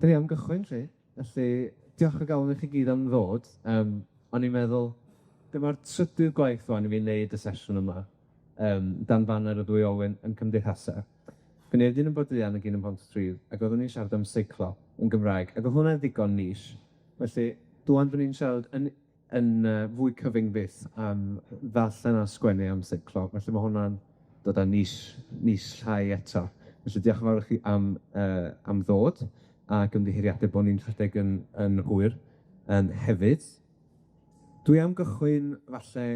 'Dan ni am gychwyn 'lly, felly diolch o galon i chi gyd am ddod, o'n i'n meddwl, dyma'r trydydd gwaith rŵan i fi wneud y sesiwn yma, dan faner y ddwy olwyn yn cymdeithasa. Gwneud un yn Bodeuon ag un yn Pontypridd, ac oeddwn i'n siarad am seiclo yn Gymraeg, ac o'dd hwnna'n ddigon niche, felly rŵan 'dan ni'n siarad yn fwy cyfyng fyth am ddarllen a sgwennu am seiclo, felly ma' hwnna'n dod â niche niche llai eto. Felly diolch yn fawr i chi am ddod, ac ymddiheuriade bo' ni'n rhedeg yn hwyr hefyd. Dwi am gychwyn falle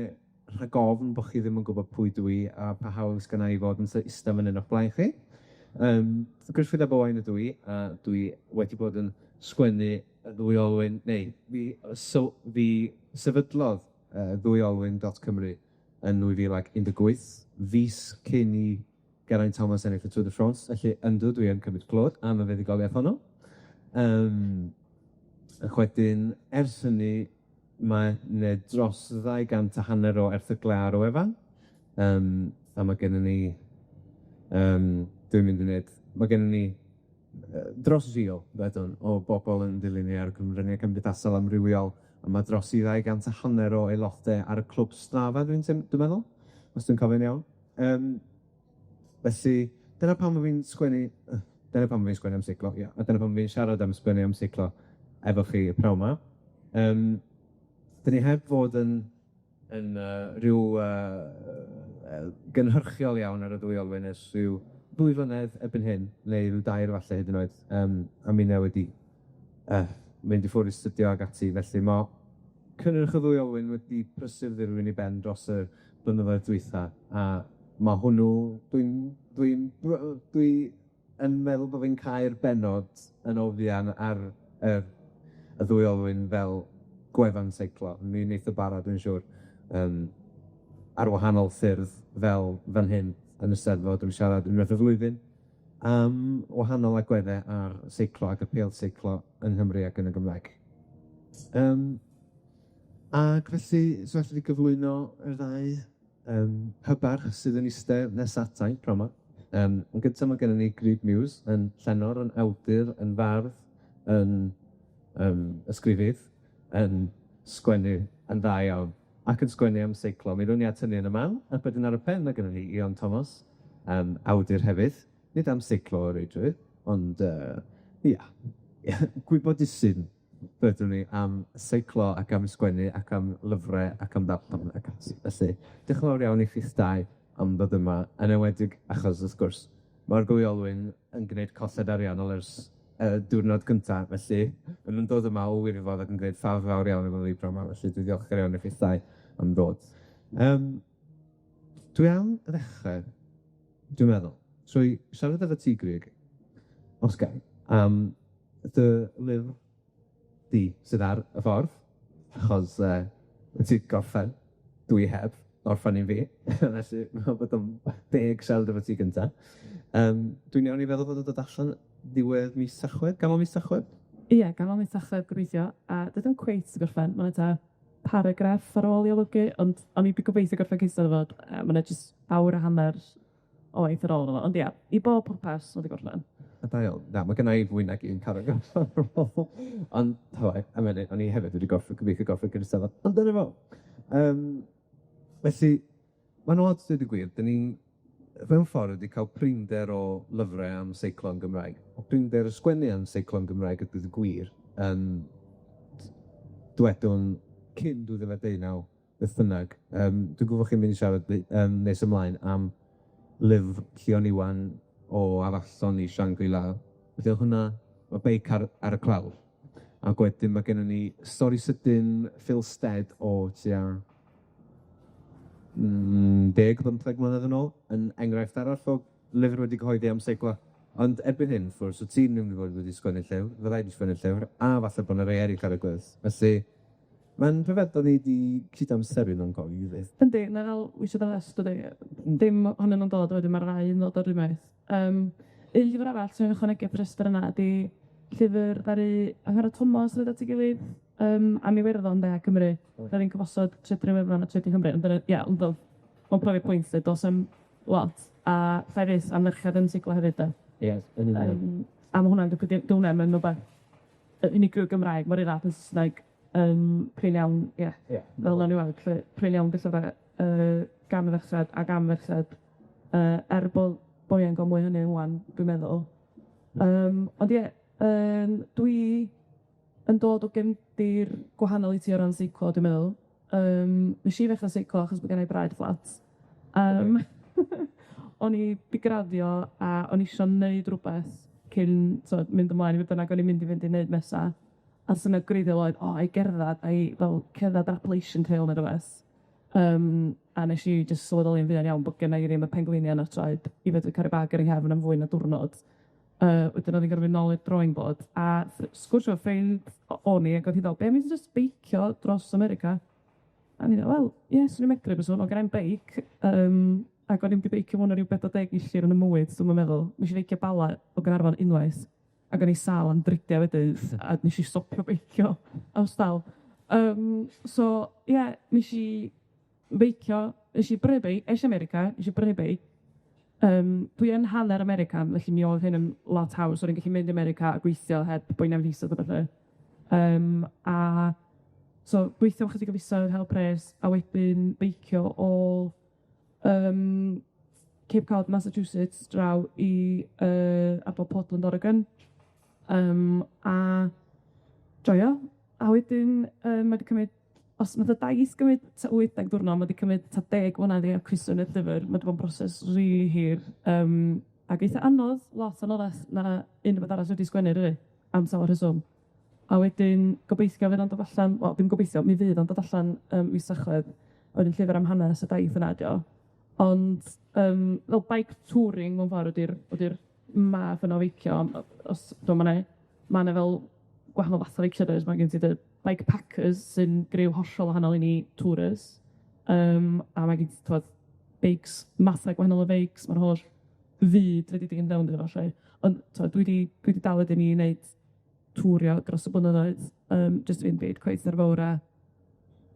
rhag ofn bo' chi ddim yn gwbod pwy dw i a pa hawl sgynna i fod yn ista fan 'yn o'ch blaen chi. Gruffydd ab Owain ydw i, a dwi wedi bod yn sgwennu y ddwy olwyn, neu fi sefydlodd ddwy olwyn dot Cymru yn 2018, fis cyn i Geraint Thomas ennill y Tour de France, felly yndw, dwi yn cymryd clod am y fuddugoliaeth honno. Ac wedyn, ers hynny, mae 'ne dros 250 o erthygle ar y wefan, a ma' gennyn ni dwi'n mynd i neud, ma' gennyn ni dros fil, wedwn, o bobol yn dilyn ni ar y cyfrynge cymdeithasol amrywiol, a ma' dros i 250 o aelode ar y clwb Strava, dwi'n meddwl, os dwi'n cofio'n iawn. Felly, dyna pam bo' fi'n sgwennu, dyna pam bo' fi'n sgwennu am seiclo, ia, a dyna pam bo' fi'n siarad am sgwennu am seiclo efo chi y pnawn 'ma. 'Dyn ni heb fod yn ryw gynhyrchiol iawn ar y ddwy olwyn ers rhyw ddwy flynedd erbyn hyn, neu ryw dair falle hyd yn oed, a minna wedi mynd i ffwrdd i studio ag ati, felly ma' cynnyrch y ddwy olwyn wedi prysur ddirwyn i ben dros y blynyddoedd dwytha, a ma' hwnnw, dwi yn meddwl bo' fi'n cau'r bennod yn o fuan ar y ddwy olwyn fel gwefan seiclo, mi wneith o bara, dwi'n siŵr, ar wahanol ffyrdd fel fan hyn yn y Steddfod yn siarad unwaith y flwyddyn am wahanol agwedde ar seiclo ac apêl seiclo yng Nghymru ac yn y Gymraeg. Ac felly, so allwn ni gyflwyno y ddau hybarch sydd yn iste nesa ata i pnawn 'ma. Yn gynta ma' gynnon ni Grug Muse yn llenor, yn awdur, yn fardd, yn ysgrifydd, yn sgwennu yn dda iawn, ac yn sgwennu am seiclo. Mi ddown ni at hynny yn y man, ac wedyn ar y pen ma' gynnon ni Ion Thomas, awdur hefyd, nid am seiclo o reidrwydd, ond ia, gwybodusyn, byddwn ni, am seiclo ac am sgwennu ac am lyfre ac am ddarllen ac ati. Felly, diolch yn fawr iawn i chi'ch dau am ddod yma, yn enwedig achos, wrth gwrs, ma'r ddwy olwyn yn gwneud colled ariannol ers diwrnod cynta, felly ma' nw'n dod yma o wirfodd ac yn gwneud ffafr fawr iawn efo fi pnawn 'ma, felly dwi'n ddiolchgar iawn i chi'ch dau am ddod. Dwi am ddechre, dwi'n meddwl, trwy siarad efo ti, Grug, os ga i, am dy lyfr di sydd ar y ffordd, achos wyt ti gorffen, dwi heb orffen un fi, felly dwi'n meddwl bod o'n deg siarad efo ti gynta. Dwi'n iawn i feddwl bod o'n dod allan ddiwedd mis Tachwedd, ganol mis Tachwedd? Ie, ganol mis Tachwedd gobeithio, a dydy o'm cweit 'di gorffen, ma' 'na tua paragraff ar ôl i olygu, ond o'n i 'di gobeithio gorffen cyn Steddfod, a ma' 'na jyst awr a hanner o waith ar ôl iddo fo, ond ia, i bob pwrpas, ma' 'di gorffen. A da iawn. Na, ma' gynna i fwy nag un paragraff ar ôl, ond a o'n i hefyd wedi gorffen, gobeithio gorffen cyn y Steddfod, ond dyna fo. Felly, ma'n od dweud y gwir, 'dan ni'n mewn ffordd wedi cael prinder o lyfre am seiclo yn Gymraeg, o prinder o sgwennu am seiclo yn Gymraeg a dweud y gwir, dwedwn cyn 2019, beth bynnag. Dwi'n gwybod chi'n mynd i siarad nes ymlaen am lyfr Llion Iwan o Afallon i Shangri-La. Felly o'dd hwnna, ma' beic ar y clawr. Ac wedyn ma' gennyn ni stori sydyn Phil Stead o tua 10 15 mlynedd yn ôl, yn enghraifft arall o lyfr wedi cyhoeddi am seiclo. Ond erbyn hyn, wrth gwrs, wyt ti'n mynd i fod wedi sgwennu llyfr, fydda i 'di sgwennu llyfr, a falle bo' 'na rei eryll ar y gweill. Felly, ma'n rhyfedd bo' ni 'di cyd-amseru mewn ffordd. Yndi, ma' fel wish the best dydi? Dim ohonyn nw'n dod, a wedyn ma'r ddau yn dod ar unwaith. Un llyfr arall sy'n ychwanegu at y rhestr yna ydi llyfr ddaru Angharad Tomos roid at 'i gilydd am Iwerddon de a Cymru. Da ni'n cyfosod Tredu Iwerddon a Tredu Cymru, ond dyna, ia, ond o'dd o'n profi pwynt lle do's 'am lot, a llefydd am merched yn siglo hefyd de. Ie, yn union. A ma' hwnna'n digwydd hwnna mewn rwbath yy unigryw Gymraeg, ma'r un fath yn Sysneg, prin iawn, ie. Ie. Fel nawn ni weld 'lly, prin iawn 'di llyfre gan ferched ac am ferched, er bo' bo' ni yn ga'l mwy o hynny ŵan, dwi'n meddwl. Ond ie, dwi yn dod o gefndir gwahanol i ti o ran seiclo, dwi'n meddwl. Wnes i ddechra seiclo achos bo' gennai draed fflat. O'n i 'di graddio a o'n i isio neud rwbeth cyn t'od mynd ymlaen i be' bynnag o'n i'n mynd i fynd i neud nesa. A'r syniad gwreiddiol oedd, o, ai gerddad, ai fel cerddad yr Appalachian Trail ne' rwbeth. A nesh i jyst sylweddoli'n fuan iawn bod gennai ddim y penglinia yn y traed i fedru cario bag ar 'yng nghefn am fwy na diwrnod. Wedyn o'n i'n gorfod mynd nôl i'r drawing board a sgwrsio efo ffrind o'n i, ac o'dd hi fel, be am i ti jyst beicio dros America? A o'n i fel, wel, ie, swn i'n medru byswn, ond gennai'm beic, ac o'n i'm 'di beicio mwy na ryw 40 milltir yn 'ym mywyd, dwi'm yn meddwl. Wnes i feicio Bala o Gaernarfon unwaith, ac o'n i sâl am dridia wedyn, a nes i stopio beicio am sbel. So ie, nes i feicio, nes i brynu beic, es i America, nes i brynu beic. Dwi yn hanner American, felly mi oedd hyn yn lot haws, o'n i'n gallu mynd i America a gweithio heb boeni am visas a bethe. A so gweithio am chydig o fisoedd, hel pres, a wedyn beicio o Cape Cod, Massachusetts, draw i ardal Portland, Oregon. A joio. A wedyn ma' 'di cymryd, os nath y daith gymryd tua 80 diwrnod, ma' 'di cymryd tua 10 mlynedd i acshyli sgwennu'r llyfr. Ma' 'di bod yn broses rili hir, ac eitha anodd, lot anoddach na unrhyw beth arall dwi 'di sgwennu rili, am sawl rheswm. A wedyn gobeithio fydd o'n dod allan, wel dim gobeithio, mi fydd o'n dod allan mis Tachwedd, a wedyn llyfr am hanes y daith yna ydi o. Ond fel bike touring mewn ffordd ydi'r ydi'r math yna o feicio, os dwi ma' 'na ma' 'na fel gwahanol fath o feicio does, ma' gen ti dy bike packers sy'n griw hollol wahanol i ni tourers, a ma' gen ti t'wod beics, mathau gwahanol o feics, ma'r holl fyd wedi dod fewn iddo fo 'lly. Ond t'wod dwi 'di dal wedyn i wneud tourio dros y blynyddoedd, jyst i fynd byd cweit ar fawr a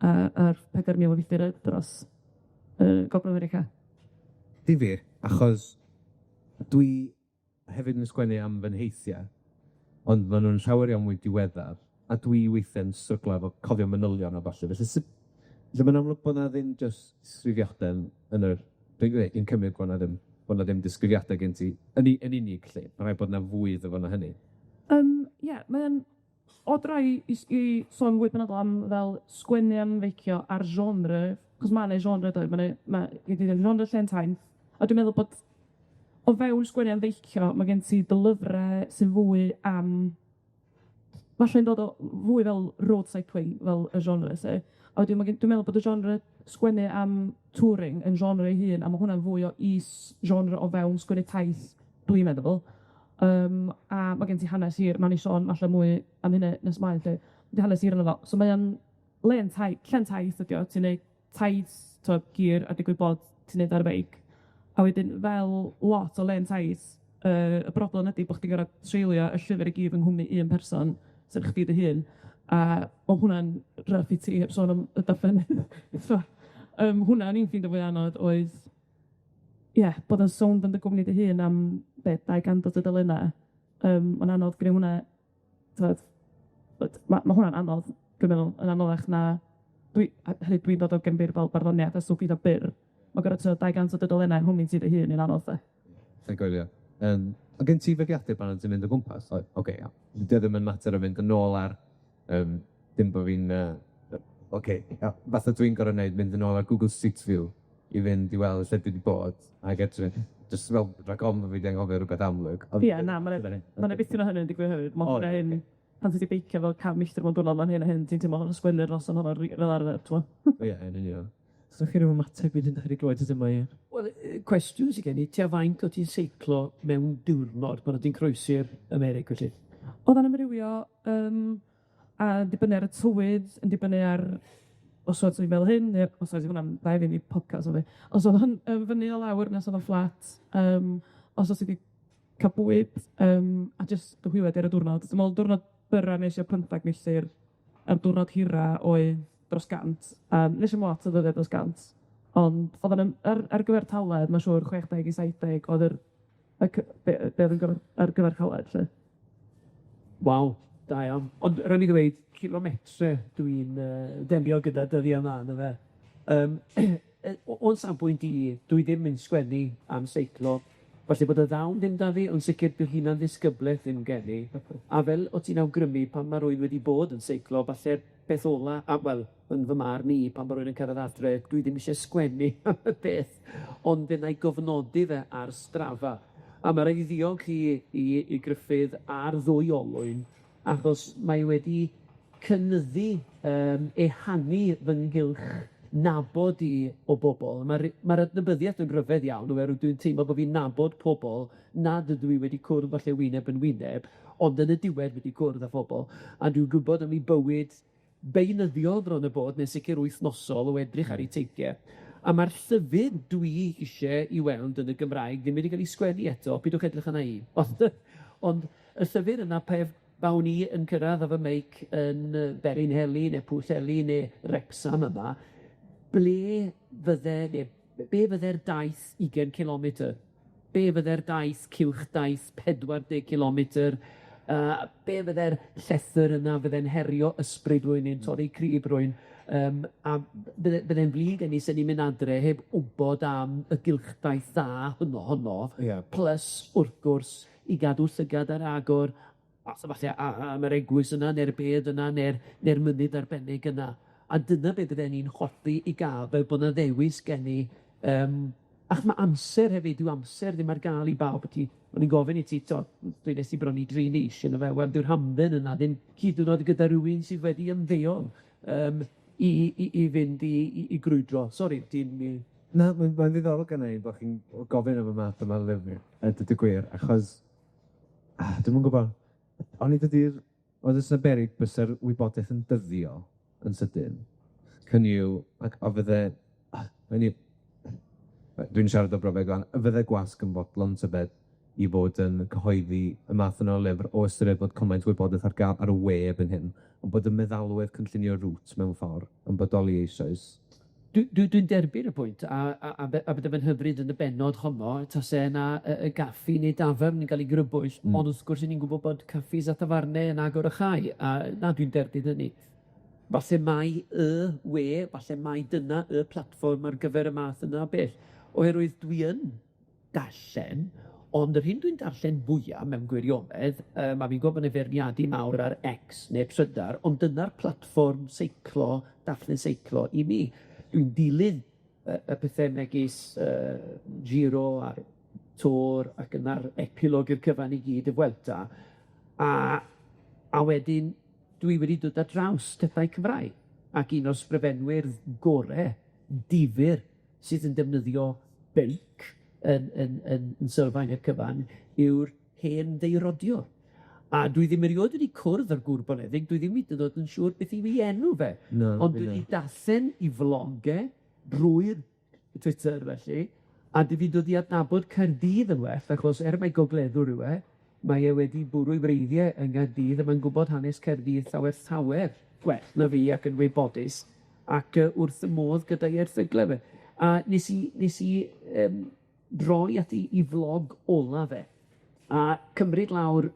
a'r 4,000 o filltiroedd dros Gogledd America. Difyr, achos dwi hefyd yn sgwennu am fy nheithiau, ond ma' nw'n llawer iawn mwy diweddar, a dwi weithiau'n stryglo efo cofio manylion a ballu, felly sut felly ma'n amlwg bo' 'na ddim jyst disgrifiade yn yr dwi'n gwe- dwi'n cymryd bo' 'na ddim bo' 'na ddim disgrifiade gen ti yn yn unig 'lly, ma' raid bod 'na fwy iddo fo na hynny. Ie, mae o'n od rai i sôn fwy benodol am fel sgwennu am feicio a'r genre, 'chos ma' 'na genre doedd, ma' 'na ma' genre llên taith, a dwi'n meddwl bod o fewn sgwennu am feicio, ma' gen ti dy lyfre sy'n fwy am falle'n dod o fwy fel road cycling fel y genre 'lly. A wedyn ma' gen dwi'n meddwl bod y genre sgwennu am touring yn genre ei hun, a ma' hwnna'n fwy o is-genre o fewn sgwennu taith, dwi'n meddwl. A ma' gen ti hanes hir, nawn ni sôn falle mwy am hynny nes mlaen 'lly. 'Di hanes hir yno fo. So mae o'n len tai- llen taith ydi o, ti'n neud taith t'wod hir a digwydd bod ti'n neud o ar feic. A wedyn fel lot o lên taith, y broblem ydi bo' chdi'n gor'o' treulio y llyfr i gyd yng nghwmni un person, sef chdi dy hun, a o' hwnna'n rough i ti, heb sôn am y darllenydd. So hwnna o'n i'n ffindo fwy anodd oedd ie, bod yn sownd yn dy gwmni dy hun am be, 200 o dudalena, ma'n anodd gneu' hwnna, t'mod, ma' ma' hwnna'n anodd, dwi'n meddwl, yn anoddach na dwi a hefyd dwi'n dod o gefndir fel barddoniaeth a stwff eitha byr, ma' gor'o' trio 200 o dudalennau yng nghwmni ti dy hun yn anodd de. Sai'n coelio. O' gen ti ddyddiadur pan o't ti'n mynd o gwmpas? Oedd, ocê iawn. 'Di o ddim yn mater o fynd yn ôl ar dim bo' fi'n ocê, ia, fatha dwi'n gor'o' neud, mynd yn ôl ar Google Street View i fynd i weld lle dwi 'di bod, ag edrych, jyst fel rhag ofn bo' fi 'di anghofio rwbeth amlwg. Ond... Ie, na, ma' 'na ma' 'na dipyn o hynny'n digwydd hefyd, ma' hyn a hyn, pan ti 'di beicio fel 100 milltir mewn diwrnod, ma'n hyn a hyn, ti'n teimlo fel sgwennu'r noson honno fel arfer, t'mo'? Ie, yn union. So chi ryw ymateb i 'dych chi 'di glywed hyd yma ie? Wel cwestiwn sy gen i, tua faint o ti'n seiclo mewn diwrnod pan o' ti'n croesi'r Amerig felly? O'dd o'n amrywio a dibynnu ar y tywydd, yn dibynnu ar os o'dd hi fel hyn, ne' os oedd hwnna'n dda i fynd i podcast o'dd e. Os o'dd o'n fyny o lawr ne' os o'dd o'n fflat, os o's ti 'di ca'l bwyd, a jyst dy hwylio di ar y diwrnod. Dwi me'wl diwrnod byrra nes i o 15 milltir, a'r diwrnod hira oedd dros 100, a nes i'm lot o ddyddia dros 100, ond o'dd o'n yn ar gyfartaledd, ma'n siŵr 60 i 70 o'dd yr y be' be' o'dd yn gyfar ar gyfartaledd 'lly. Waw. Da iawn. Ond raid mi ddweud, kilometre dwi'n delio gyda dyddia' 'ma on'd yfe? O'n safbwynt i, dwi ddim yn sgwennu am seiclo, falle bod y ddawn ddim 'da fi, ond sicir dyw hunan ddisgybleth ddim gen i. A fel o't ti'n awgrymu, pan ma' rywun wedi bod yn seiclo, falle'r peth ola, a wel, yn fy marn i, pan ma' rywun yn cyrradd adre, dwi ddim isie sgwennu am y peth, ond fe wnâi gofnodi fe ar Strava. A ma' raid fi ddiolch i Gruffydd a'r ddwy olwyn, achos mae wedi cynyddu ehangu fy nghylch nabod i o bobol. Ma'r ma'r adnabyddiaeth yn rhyfedd iawn, oherwydd dwi'n teimlo bo' fi'n nabod pobol nad ydw i wedi cwrdd falle wyneb yn wyneb, ond yn y diwedd wedi cwrdd â phobol, a dwi'n gwybod am 'u bywyd beunyddiol bron a bod, neu'n sicr wythnosol o edrych ar 'u teithie. A ma'r llyfydd dwi isie i weld yn y Gymraeg ddim wedi ga'l 'i sgwennu eto, pidwch edrych arna i, ond y llyfyr yna pe bawn i yn cyrradd efo meic yn Felinheli ne' Pwllheli ne' Wrecsam yma, ble fydde ne' be fydde'r daith ugen cilometr? Be fydde'r daith cylch daith 40 cilometr? Be fydde'r llethr yna fydde'n herio ysbryd rywun neu'n torri crib rywun? A bydde'n flin gen i sen i'n mynd adre heb wbod am y gylchdaith dda honno. Ie. Plus, wrth gwrs, i gadw llygad ar agor, a falle am yr eglwys yna, ne'r bedd yna, ne'r mynydd arbennig yna. A dyna be bydden ni'n hoffi i ga'l, fel bo' 'na ddewis gen i, ach ma' amser hefyd, dyw amser ddim ar ga'l i bawb. Ti, o'n i'n gofyn i ti, t'o', dwi nes i bron i dri mis ynddo fe, wel dyw'r hamdden yna ddim hyd yn o'd gyda rywun sydd wedi ymddeol i fynd i grwydro. Sori, ti'n mi... Na, mae'n ddiddorol gynna i bo' chi'n gofyn am y math yma o lyfr, a deud y gwir, achos dwi'm yn gwbo, oni dydi'r, oedd o's 'na beryg bysa'r wybodaeth yn dyddio yn sydyn, hynny yw, ac a fydde, hynny yw, dwi'n siarad o brofiad rwan, y fydde gwasg yn fodlon tybed i fod yn cyhoeddi y math yna o lyfr o ystyried bod cymaint o wybodaeth ar ga'l ar y we erbyn hyn, ond bod y meddalwedd cynllunio route mewn ffor yn bodoli eisoes. Dwi'n derbyn y pwynt, a bydde fe'n hyfryd yn y bennod honno, tase yna y gaffi neu dafarn yn ga'l 'i grybwyll, ond wrth gwrs 'yn ni'n gwbod bod caffis a tafarne yn agor a chau, a na, dwi'n derbyn hynny. Falle mai y we, falle mai dyna y platfform ar gyfer y math yna o beth, oherwydd dwi yn darllen, ond yr hyn dwi'n darllen fwya mewn gwirionedd, a fi'n gwybod bod 'na feirniadu mawr ar X neu Trydar, ond dyna'r platfform seiclo, darllen seiclo i mi. Dwi'n dilyn y pethe megis Giro a'r Tour ac yna'r epilog i'r cyfan i gyd, y Vuelta, a wedyn dwi wedi dod ar draws pethau Cymraeg, ac un o'r sgrifenwyr gore, difyr, sydd yn defnyddio beic yn sylfaen i'r cyfan, yw'r hen ddeirodiwr. A dwi ddim erioed wedi cwrdd â'r gŵr boneddig, dwi ddim hyd yn oed yn siŵr beth yw 'i enw fe. Na, ond dwi wedi darllen 'i floge drwy'r Twitter felly, a dwi 'di dod i adnabod Caerdydd yn well, achos er mai gogleddwr yw e, mae e wedi bwrw 'i wreiddie yng Nghaerdydd, a mae'n gwbod hanes Caerdydd llawer llawer gwell na fi ac yn wybodus, ac wrth y modd gyda'i erthygle fe. A nes i droi at 'i flog ola fe, a cymryd lawr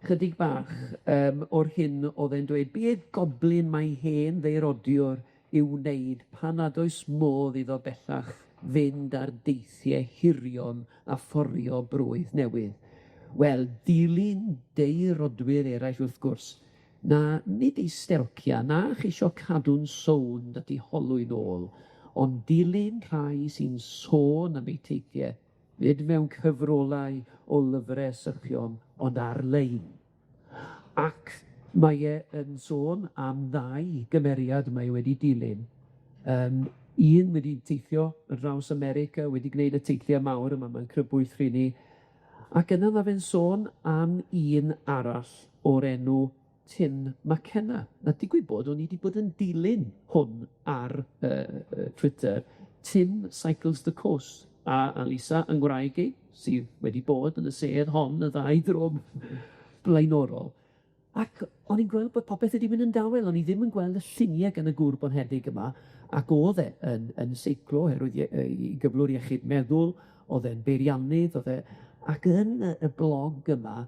chydig bach o'r hyn o'dd e'n dweud, be goblyn mae hen ddeirodiwr i'w wneud pan nad oes modd iddo bellach fynd ar deithiau hirion a fforio brwydd newydd. Wel, dilyn deirodwyr eraill wrth gwrs, na nid ei stelcia, na cheisio cadw'n sownd at 'u holwyn ôl, ond dilyn rhai sy'n sôn am eu teithiau, nid mewn cyfrolau o lyfre sychion, ond ar-lein. Ac mae e yn sôn am ddau gymeriad mae wedi dilyn. Un wedi teithio ar draws America, wedi gwneud y teithiau mawr yma, mae'n crybwyll rheini. Ac yna ma' fe'n sôn am un arall o'r enw Tim McKenna. Na digwydd bod, o'n i wedi bod yn dilyn hwn ar Twitter. Tim Cycles the Coast. A Alisa yn ngwraig i, sydd wedi bod yn y sedd hon y ddau dro blaenorol. Ac o'n i'n gweld bod popeth wedi mynd yn dawel, o'n i ddim yn gweld y llunie gan y gŵr bonheddig yma, ac o'dd e yn seiclo oherwydd 'i gyflwr iechyd meddwl, o'dd e'n beiriannydd, o'dd e, ac yn y blog yma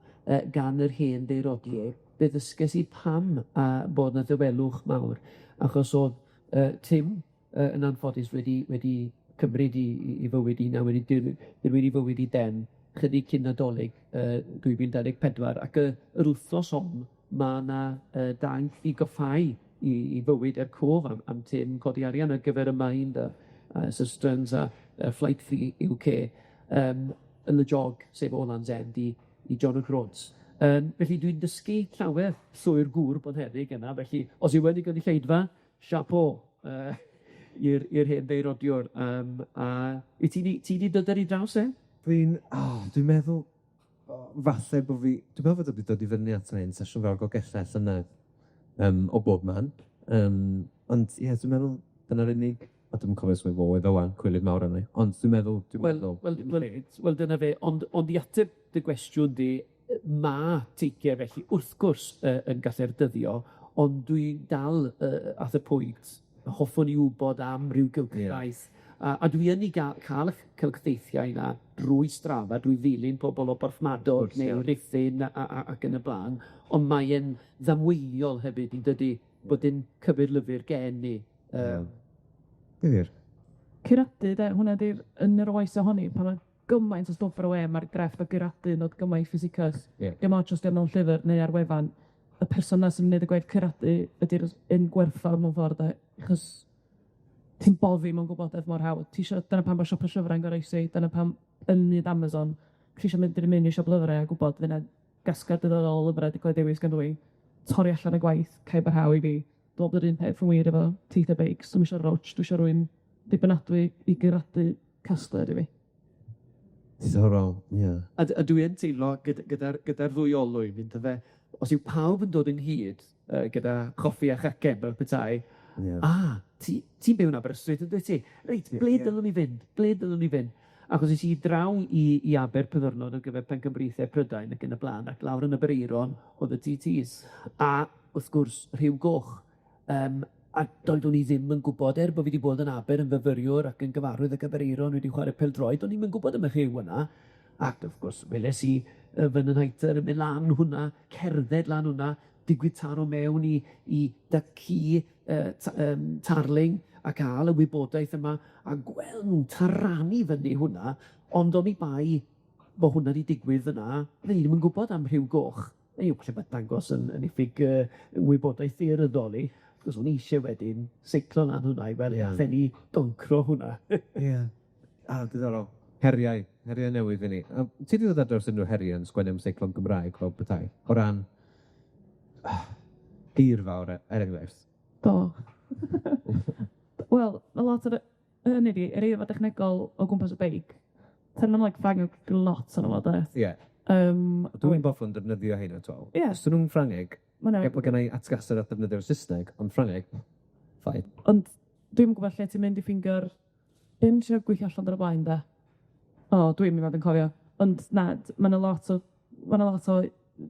gan yr hen ddeirodiwr, fe ddysges i pam a bod 'na dawelwch mawr, achos o'dd yy Tim yy yn anffodus wedi wedi cymryd 'i 'i 'i fywyd 'i hunan, wedi dirwyn 'i fywyd i ben chydig cyn Nadolig yy 2024, ac yy yr wthnos hon ma' 'na yy daith i goffáu 'i 'i fywyd er cof am am Tim, codi arian ar gyfer y Mind a a Sustrans a yy Flight Free UK yym yn y jog, sef o Land's End i i John O'Groats. Yym felly dwi'n dysgu llawer llwyr gŵr bonheddig yna, felly os yw yn 'i gynulleidfa, chapeau yy i'r i'r hen beirodiwr yym a wyt ti 'di ti 'di dod ar 'i draws e? Dwi'n o dwi'n meddwl o falle bo' fi dwi'n meddwl bod o 'di dod i fyny at yn sesiwn fawr Dolgella llynedd yym o bob man yym ond ie dwi'n meddwl dyna'r unig a dwi'm yn cofio os mai fo oedd o ŵan, cwilydd mawr arna i, ond dwi'n meddwl, dwi'n meddwl. Wel, wel, wel, wel dyna fe, ond ond i ateb dy gwestiwn di, ma' teithiau felly wrth gwrs yy yn gallu'r dyddio, ond dwi dal yy at y pwynt, hoffwn i wybod am ryw gylchdaith, a a dwi yn 'i ga- ca'l y cylchdeithiau 'na drwy Strava, drwy ddilyn pobol o Borthmadog neu Ruthun a a ac yn y bla'n, ond mae e'n ddamweiniol hefyd yndydi, bod dim cyfeirlyfr gen i. Yym. Difyr. Curadu 'de, hwnna 'di'r yn yr oes ohoni, pan ma' gymaint o stwff ar y we, ma'r grefft o guradu yn dod gymaint pwysicach. Ie. Dim ots os 'di o mewn llyfr neu ar wefan, y person 'na sy'n neud y gwaith curadu ydi'r un gwerthfawr mewn ffordd de, achos ti'n boddi mewn gwybodaeth mor hawdd. Ti isio, dyna pam bo' siopa llyfrau'n goroesi, dyna pam ym myd Amazon, ti isio mynd i'r mynd i siop lyfrau a gwbod fy' 'na gasgliad diddorol o lyfrau 'di cael eu dewis gan rywun, torri allan y gwaith, caib a rhaw i fi. Dwi'n me'wl bod yr un peth yn wir efo teithio beics, dwi'm isio roach, dwi isio rywun dibynadwy i guradu casgliad i fi. Diddorol, ie. A d- a dwi yn teimlo gyd- gyda'r gyda'r ddwy olwyn yndyfe, os yw pawb yn dod ynghyd yy gyda choffi a chacen fel petai Ie. A, ti ti'n byw yn Aberystwyth yndwyt ti? Reit, ble dylwn i fynd? Ble dylwn i fynd? Achos es i draw i i Aber Pyddyr ar gyfer Pencampwriaethe Prydain ac yn y bla'n, ac lawr yn Aberaeron o'dd y Tee Tees, a wrth gwrs Rhiw Goch. Yym a doeddwn i ddim yn gwbod, er bo' fi 'di bod yn Aber yn fyfyriwr ac yn gyfarwydd ag Aberaeron, wedi chware pêl-droed, o'n i'm yn gwbod am y rhiw yna, ac wrth gwrs weles i yy Vernon Hayter yn mynd lan hwnna, cerdded lan hwnna, digwydd taro mewn i i dy-ci yy ta- yym Tarling a ca'l y wybodaeth yma a gweld nw'n taranu fyny hwnna, ond oni bai bo' hwnna 'di digwydd yna, fydden i ddim yn gwbod am Rhiw Goch. Hynny yw, falle bod dangos yn yn uffig yy wybodaeth ddaearyddol i, achos o'n i isie wedyn seiclo lan hwnna i weld allen ni doncro hwnna. Ie. A diddorol. Heriau, heriau newydd i ni. Yym ti 'di dod ar draws unryw heriau yn sgwennu am seiclo'n Gymraeg fel petai, o ran geirfa o'r e- er enghraifft? Do. Wel, ma' lot o'r hynny 'di, yr eirfa dechnegol o gwmpas y beic, terminoleg Ffrangeg lot ono fo de. Ie. Dwi'n boffon defnyddio heina t'wel. Ie. Os 'dyn nw'n Ffrangeg, Ma' wnna... er bo' gennai atgasedd at defnyddio'r Sysneg, ond Ffrangeg, fine. Ond dwi'm yn gwbod lle ti'n mynd i ffeindio'r be' o'n i trio gweithio allan ar y blaen de? O, dwi'm i fod yn cofio. Ond na, ma' 'na lot o ma' 'na lot o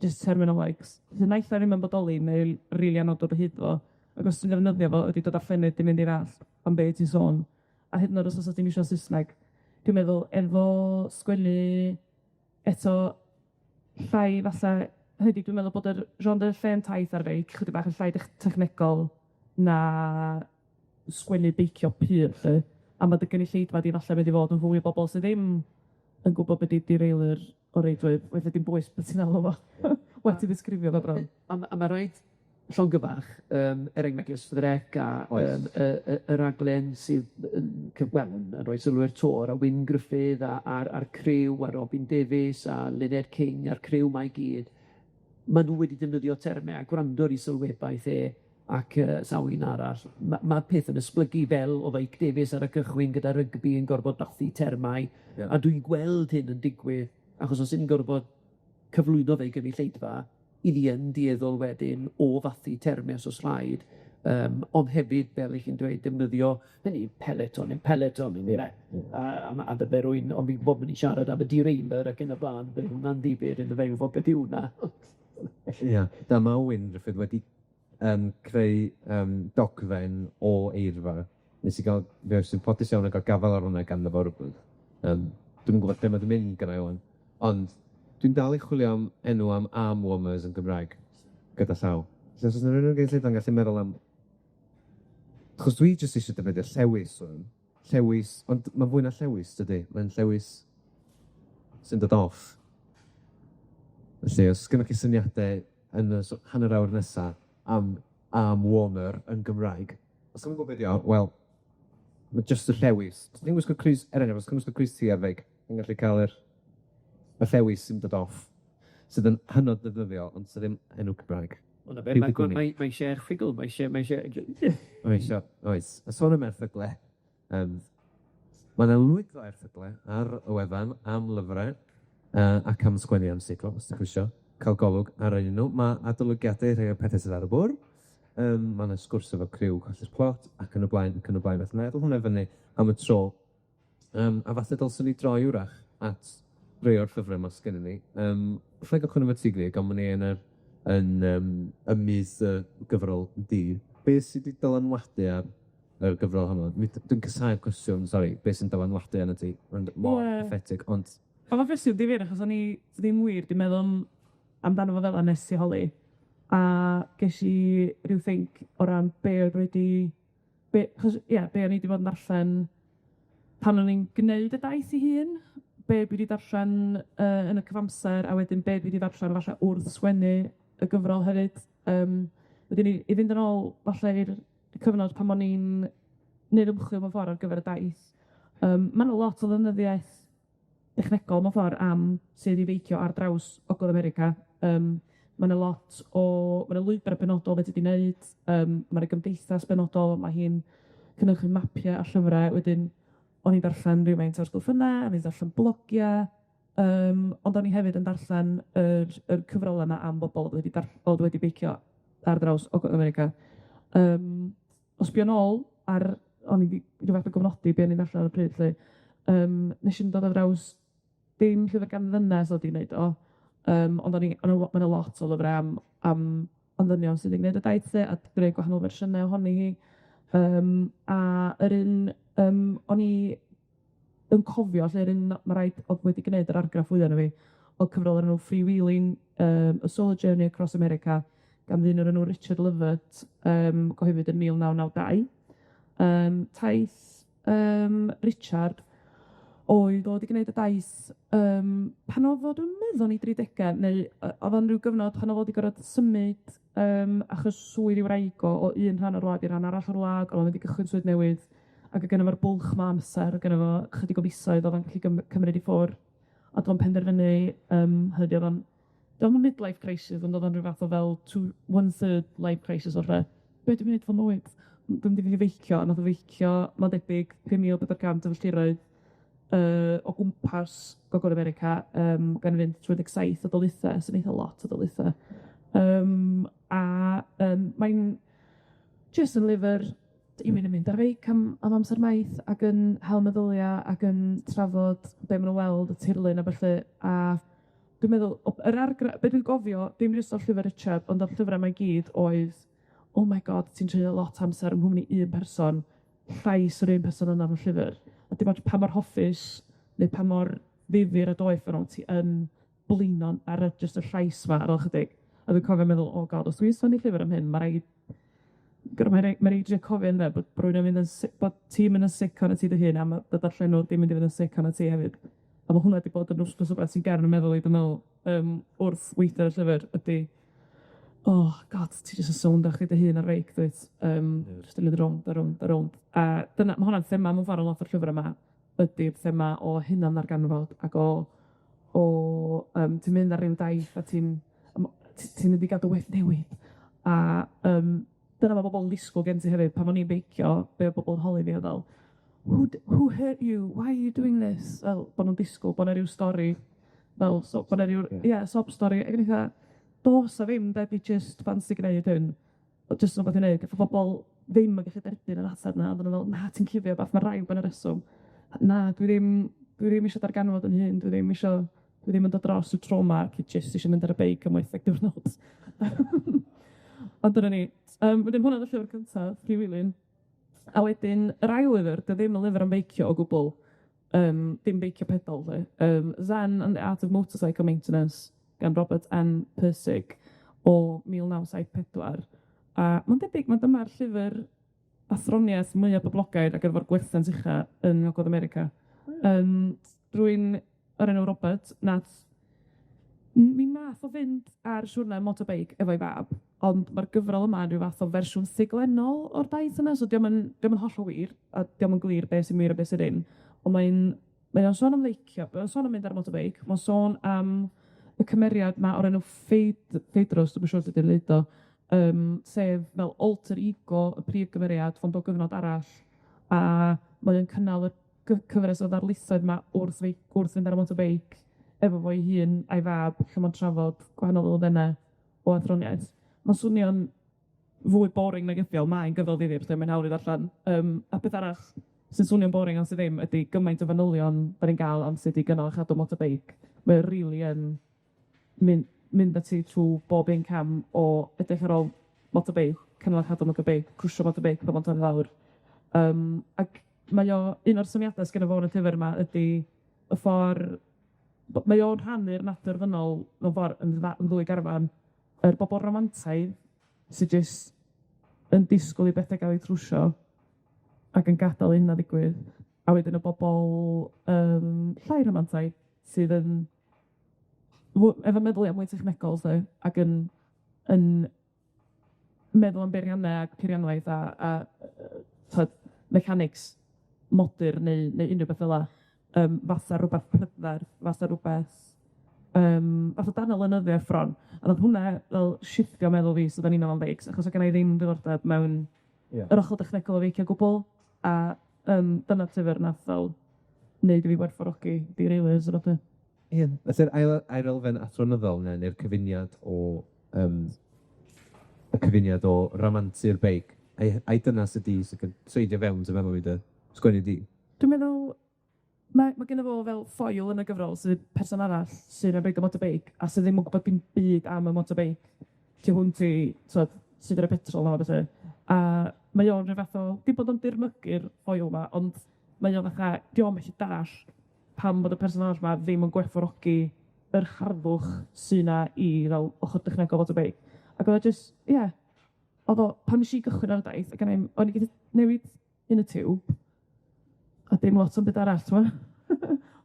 jyst terminoleg sy naill ai ddim yn bodoli neu rili anodd dod o hyd fo, ac os ti'n defnyddio fo, ydi dod â llonydd 'di mynd i'r allt am be' ti'n sôn, a hyd yn oed os o's ti'n iwsio Sysneg, dwi'n meddwl efo sgwennu eto llai falle, hynny 'di, dwi'n meddwl bod yr genre llên taith ar feic chydig bach yn llai technegol na sgwennu beicio pur 'lly, a ma' dy gynulleidfa di falle mynd i fod yn fwy o bobol sy ddim yn gwbod be' 'di derailleur o reidrwydd, weithia dim bwys be' ti'n alw fo. Well ti ddisgrifio fo bron. A ma' a ma' raid llongyfarch yym er enghraifft S4C a yym y y y raglen sydd yn wel yn roi sylw i'r Tor a Wyn Gruffydd a a'r a'r criw a Robin Davies a Luned King a'r criw 'ma i gyd, ma' nw wedi defnyddio terme a gwrando ar 'i sylwebaeth e ac yy sawl un arall. Ma' ma' peth yn esblygu fel o'dd Eic Davies ar y cychwyn gyda rygbi yn gorfod bathu termau. Ie. A dwi'n gweld hyn yn digwydd, achos os 'yn ni'n gorfod cyflwyno fe i gynulleidfa, 'y ni yn dueddol wedyn o fathu terme os o's rhaid, yym ond hefyd, fel 'ych chi'n dweud, defnyddio, hynny yw, peleton yn peleton yndyfe? A a ma' a bydde rywun, ond fi'n gwbod bod ni'n siarad am y derailleur ac yn y bla'n, bydde hwnna'n ddifyr yndyfe, i wbod beth yw hwnna. Ia, dyma Wyn Gruffydd wedi yym creu yym dogfen o eirfa. Nes i ga'l, fe sy'n ffodus iawn o ga'l gafal ar hwnna ganddo fo rywbryd. Yym dwi'm yn gwbod lle ma' 'di mynd gennai ŵan, ond dwi'n dal i chwilio am enw am arm warmers yn Gymraeg. Gyda llaw. So os o's 'na rywun yn gynulleidfa'n gallu meddwl am... Achos dwi jyst isio defnyddio llewis rŵan, llewis, ond ma'n fwy na llewis, dydi? Mae'n llewis sy'n dod off. Felly, os gynnoch chi syniade yn y hanner awr nesa am arm warmer yn Gymraeg, os dwi'm yn gwbo be' 'di o, wel, ma' jyst y llewis. Os ti'n gwisgo crys, er enghraifft, os ti'n gwisgo crys T ar feic, ti'n gallu ca'l yr y llewis sy'n dod off, sydd yn hynod ddefnyddiol, ond sy ddim enw Cymraeg. Wel, 'na be' mae mae mae isie erthygl, mae isie mae isie Mae isio, oes. A sôn am erthygle, yym ma' 'na lwyth o erthygle ar y wefan am lyfre ac am sgwennu am seiclo, os 'dach chi isio ca'l golwg ar un nw. Ma' adolygiade rhai o'r pethe sydd ar y bwr', ma' 'na sgwrs efo criw Colli'r Plot, ac yn y blaen, ac yn y blaen. Felly wnai adl hwnna fyny am y tro, a falle dylswn i droi 'w'rach at rhai o'r llyfre 'ma sgennyn ni. Allai gychwyn efo ti Grug, am wn i yn yr yn yym ym myd y gyfrol di. Beth sy 'di dylanwadu ar y gyfrol honno? Dwi'n casáu'r cwestiwn, sori, beth sy'n dylanwadu arnot ti, ond mor pathetic, ond... O'dd o'n gwestiwn difyr achos o'n i ddim wir 'di meddwl amdano fo fel 'a nes ti holi, a ges i ryw think o ran be' oedd wedi be' achos ie, be' o'n i 'di bod yn darllen pan o'n i'n gneud y daith 'i hun, be' dwi 'di darllen yn y cyfamser, a wedyn be' dwi 'di darllen falle wrth sgwennu y gyfrol hefyd. Wedyn i fynd yn ôl falle i'r cyfnod pan o'n i'n neud ymchwil mewn ffor ar gyfer y daith, ma' 'na lot o lenyddiaeth dechnegol mewn ffor am sud i feicio ar draws Ogledd America. Ma' 'na lot o ma' 'na lwybre benodol fedri di neud, ma' 'na gymdeithas benodol, ma' hi'n cynhyrchu mapie a llyfre, wedyn o'n i'n darllen rywfaint o'r stwff yna, o'n i'n darllen blogia, ond o'n i hefyd yn darllen yr yr cyfrola 'ma am bobol o'dd wedi o'dd wedi beicio ar draws Ogledd America. O sbio nôl ar o'n i 'di ryw fath o gofnodi be' o'n i'n darllen ar y pryd 'lly, nes i'm dod ar draws dim llyfr gan ddynes o'dd 'di neud o, ond o'n i o' 'na ma' 'na lot o lyfre am am am ddynion sydd 'di gneud y daith 'lly, a greu gwahanol fersiynau ohoni hi. A yr un o'n i yn cofio lle yr un ma' raid o'dd wedi gneud yr argraff fwya arno fi o'dd cyfrol o'r enw Freewheeling A Solo Journey Across America gan ddyn o'r enw Richard Lovett, gyhoeddwyd yn 1992. Taith Richard oedd o 'di gneud y daith pan o'dd o dwi'n meddwl yn 'i dridega, neu o'dd o'n ryw gyfnod pan o'dd o 'di gorod symud achos swydd 'i wraig o o un rhan o'r wlad i ran arall o'r wlad, o'dd o'n mynd i gychwyn swydd newydd, ac o' gynno fo'r bwlch 'ma amser, o' gynno fo chydig o fisoedd o'dd o'n gallu cymryd i ffwr', a o'dd o'n penderfynu, hynny o'dd o'n 'di o'm yn midlife crisis, ond o'dd o'n ryw fath o fel two one third life crisis fatha, be' dwi'n neud 'fo mywyd? Dwi'n mynd i fynd i feicio, a nath o feicio, ma'n debyg, 5,400 o filltiroedd o gwmpas Gogledd America, gan fynd trwy 17 o daleithiau, sy'n eitha lot o daleithiau. Mae'n jyst yn lyfr i mynd yn mynd ar feic am am amser maith ac yn hel meddylia ac yn trafod be' ma' nw weld, y tirlun a ballu, a dwi'n meddwl yr be' dwi'n gofio, dim jyst o'r llyfr Richard, ond o'r llyfra 'ma i gyd oedd, oh my God, ti'n treulio lot o amser yng nghwmni un person, llais yr un person yna yn y llyfr. A dim ots pa mor hoffus neu pa mor ddifyr a doeth o' ti yn blino ar y jyst y llais 'ma ar ôl chydig. A dwi'n cofio meddwl, oh God, os dwi'n sgwennu llyfr am hyn, ma' raid ma' rai ma' raid drio cofio ynde, bod rywun yn mynd yn bod ti'n mynd yn sic arnot ti dy hun, a ma' dy darllenwr di'n mynd i fynd yn sic arnot ti hefyd. A ma' hwnna 'di bod yn wrth rwbeth sy'n ger yn meddwl i, dwi'n meddwl, wrth weithio ar y llyfr ydi, oh God, ti jyst yn sownd ar chdi dy hun ar feic, dwyt? Jyst yn mynd rownd a rownd a rownd. A dyna, ma' hwnna'n thema mewn ffor yn lot o'r llyfr yma, ydi'r thema o hunan ddarganfod ac o ti'n mynd ar ryw daith a ti'n ti'n mynd i ga'l dy wedd newid. A dyna ma' bobol yn ddisgwyl gen ti hefyd, pan o'n i'n beicio, be' o' bobol yn holi fi oedd fel, who hurt you? Why are you doing this? Fel bo' nw'n disgwyl bo' 'na ryw stori, fel so bo' 'na ryw ie, sob stori, ac o'n i fatha, do's 'a ddim de, dwi jyst ffansi gneud hyn, o' jyst rwbeth i neud. Gath bobol ddim yn gallu derbyn yr ateb 'na, oedden nhw fel, na, ti'n cuddio wbath, ma' raid bo' 'na reswm. Na, dwi ddim isio darganfod 'yn hun, dwi ddim isio, dwi ddim yn dod dros y trauma, dwi jyst isio mynd ar y beic am 80 diwrnod. Ond dyna ni. Wedyn hwnna o'dd y llyfr cyntaf, Freewheeling. A wedyn yr ail lyfr, 'di o ddim yn lyfr am beicio o gwbwl, dim beicio pedol 'lly, Zen and the Art of Motorcycle Maintenance gan Robert M. Pirsig. o 1974, a ma'n debyg ma' dyma'r llyfr athroniaeth mwya boblogaidd ac efo'r gwerthiant ucha yn Ngogledd America. Rywun o'r enw Robert nath mi nath o fynd ar siwrne motobeic efo'i fab, ond ma'r gyfrol yma yn ryw fath o fersiwn ffuglenol o'r daith yna, so 'di o'm yn 'di o'm yn hollol wir, a 'di o'm yn glir be' sy'n wir a be' sy ddim, on' mae'n mae o'n sôn am feicio, mae o'n sôn am mynd ar motobeic, ma'n sôn am y cymeriad 'ma o'r enw Phaedrus, dwi'm yn siŵr sut i ddeud o, sef fel alter ego y prif gymeriad, ond o gyfnod arall, a mae o'n cynnal y cyfres o ddarlithoedd 'ma wrth wrth fynd ar y motobeic efo fo'i hun a'i fab, lle ma'n trafod gwahanol elfenne o athroniaeth. Ma'n swnio'n fwy boring nag ydi o, mae'n gyfrol ddifyr, lle mae'n hawdd i ddarllen. A peth arall sy'n swnio'n boring ond sy ddim ydi gymaint o fanylion 'dan ni'n ga'l am sut i gynnal a chadw motobeic. Mae o rili yn mynd â ti trw bob un cam o edrych ar ôl motobeic, cynnal a chadw motobeic, trwsio motobeic pan ma'n torri lawr. Ac mae o, un o'r syniadau sgenno fo yn y llyfr yma ydi y ffor mae o'n rhannu'r natur ddynol mewn ffor yn yn ddwy garfan, yr bobol romantaidd sy jyst yn disgwyl i bethe gael eu trwsio ac yn gadal i hynna ddigwydd, a wedyn y bobol llai romantaidd sydd yn efo meddylia mwy technegol 'lly, ac yn yn meddwl am beirianne ac peirianwaith a t'od mechanics modur neu neu unryw beth fela, fatha rwbath prydferth, fatha rwbeth fatha darn o lenyddiaeth bron. A nath hwnna fel shiftio meddwl fi so o'n i'n meddwl am beics, achos o' gennai ddim diddordeb mewn yr ochor dechnegol o feicio o gwbwl, a dyna'r llyfr nath fel neud i fi werthfawrogi derailleurs a ballu. Ie, felly'r ail elfen athronyddol 'ne, ne'r cyfuniad o yym y cyfuniad o ramantu'r beic, ai dyna sy 'di sort of treidio fewn ti'n meddwl i dy sgwennu di? Dwi'n meddwl ma' gynno fo fel ffoil yn y gyfrol sydd person arall sydd yn reidio motobeic a sydd ddim yn gwbod dim byd am y motobeic tu hwnt i t'wod sud i roi petrol a ballu. A mae o'n rhyw fath o, dim bod o'n dirmygu'r foil 'ma, ond mae o fatha, 'di o'm gallu dallt pam bod y person arall 'ma ddim yn gwerthfawrogi yr harddwch sy 'na i fel ochor dechnegol motobeic. Ac o'dd o jyst, ie, o'dd o, pan nesh i gychwyn ar y daith, ac o'n i'm, o'n i 'di newid yn y tiwb, a dim lot o'm byd arall, t'mo'?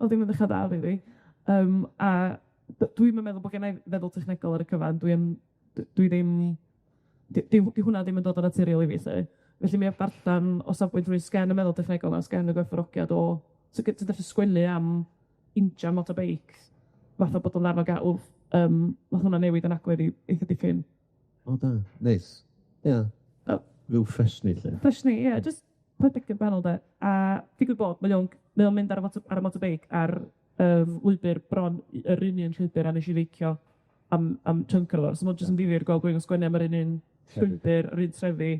O'dd ddim yn ddechra da rili. A dwi'm yn meddwl bo' gennai feddwl technegol ar y cyfan, dwi yn dwi ddim 'di hwnna ddim yn dod yn naturiol i fi 'lly. Felly mi o'dd darllan o safbwynt rywun sgen y meddwl technegol 'na, sgen y gwerthfawrogiad o so ti'n gallu sgwennu am injan motobeic, fatha bod o'n ddarn o gelf, nath hwnna newid yn agwedd i eitha dipyn. O da, neis. Ia. O. Ryw ffresni 'lly. Ffresni, ie, jyst perspectif gwahanol de. A digwydd bod, mae o'n mae o'n mynd ar y ar y motobeic ar lwybyr bron yr union llwybyr a nesh i feicio am chunk o'r fo. So ma' jyst yn ddifyr gweld rywun yn sgwennu am yr un un llwybyr, yr un trefi,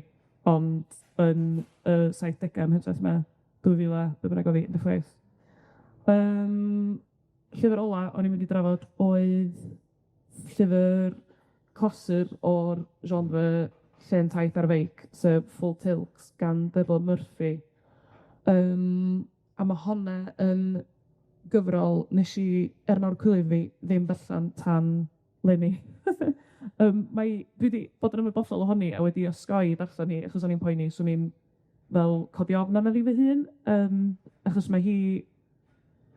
ond yn y saithdega yn hytrach na dwy fil a be' bynnag o'dd 'i, 16. Llyfr ola o'n i'n mynd i drafod oedd llyfr clasur o'r genre llên taith ar feic, sef Full Tilt gan Bevan Murphy. A ma' honna yn gyfrol wnes i, er mawr cywilydd fi, ddim darllan tan leni. Mae dwi 'di bod yn ymwybodol ohoni a wedi osgoi darllen hi achos o'n i'n poeni swn i'n fel codi ofn arna fi fy hun, achos mae hi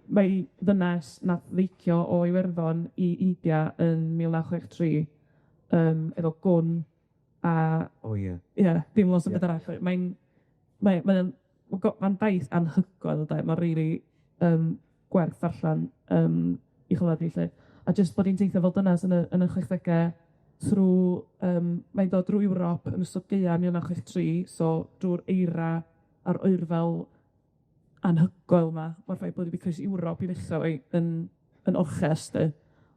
mae ddynes nath feicio o Iwerddon i India yn 1963 efo gwn a O ie. Ie, dim lot o beth arall. Mae'n mae mae o'n ma'n daith anhygoel ynde, ma'n rili gwerth darllen i chlywed hi 'lly. A jyst bod 'i'n teithio fel dynas yn y chwechdege trw mae'n dod drwy Ewrop yn ystod Gaea 1963, so drw'r eira a'r oerfel anhygoel 'ma, ma'r ffaith bod 'i 'di croesi Ewrop i ddechra efo'i yn orchest 'de.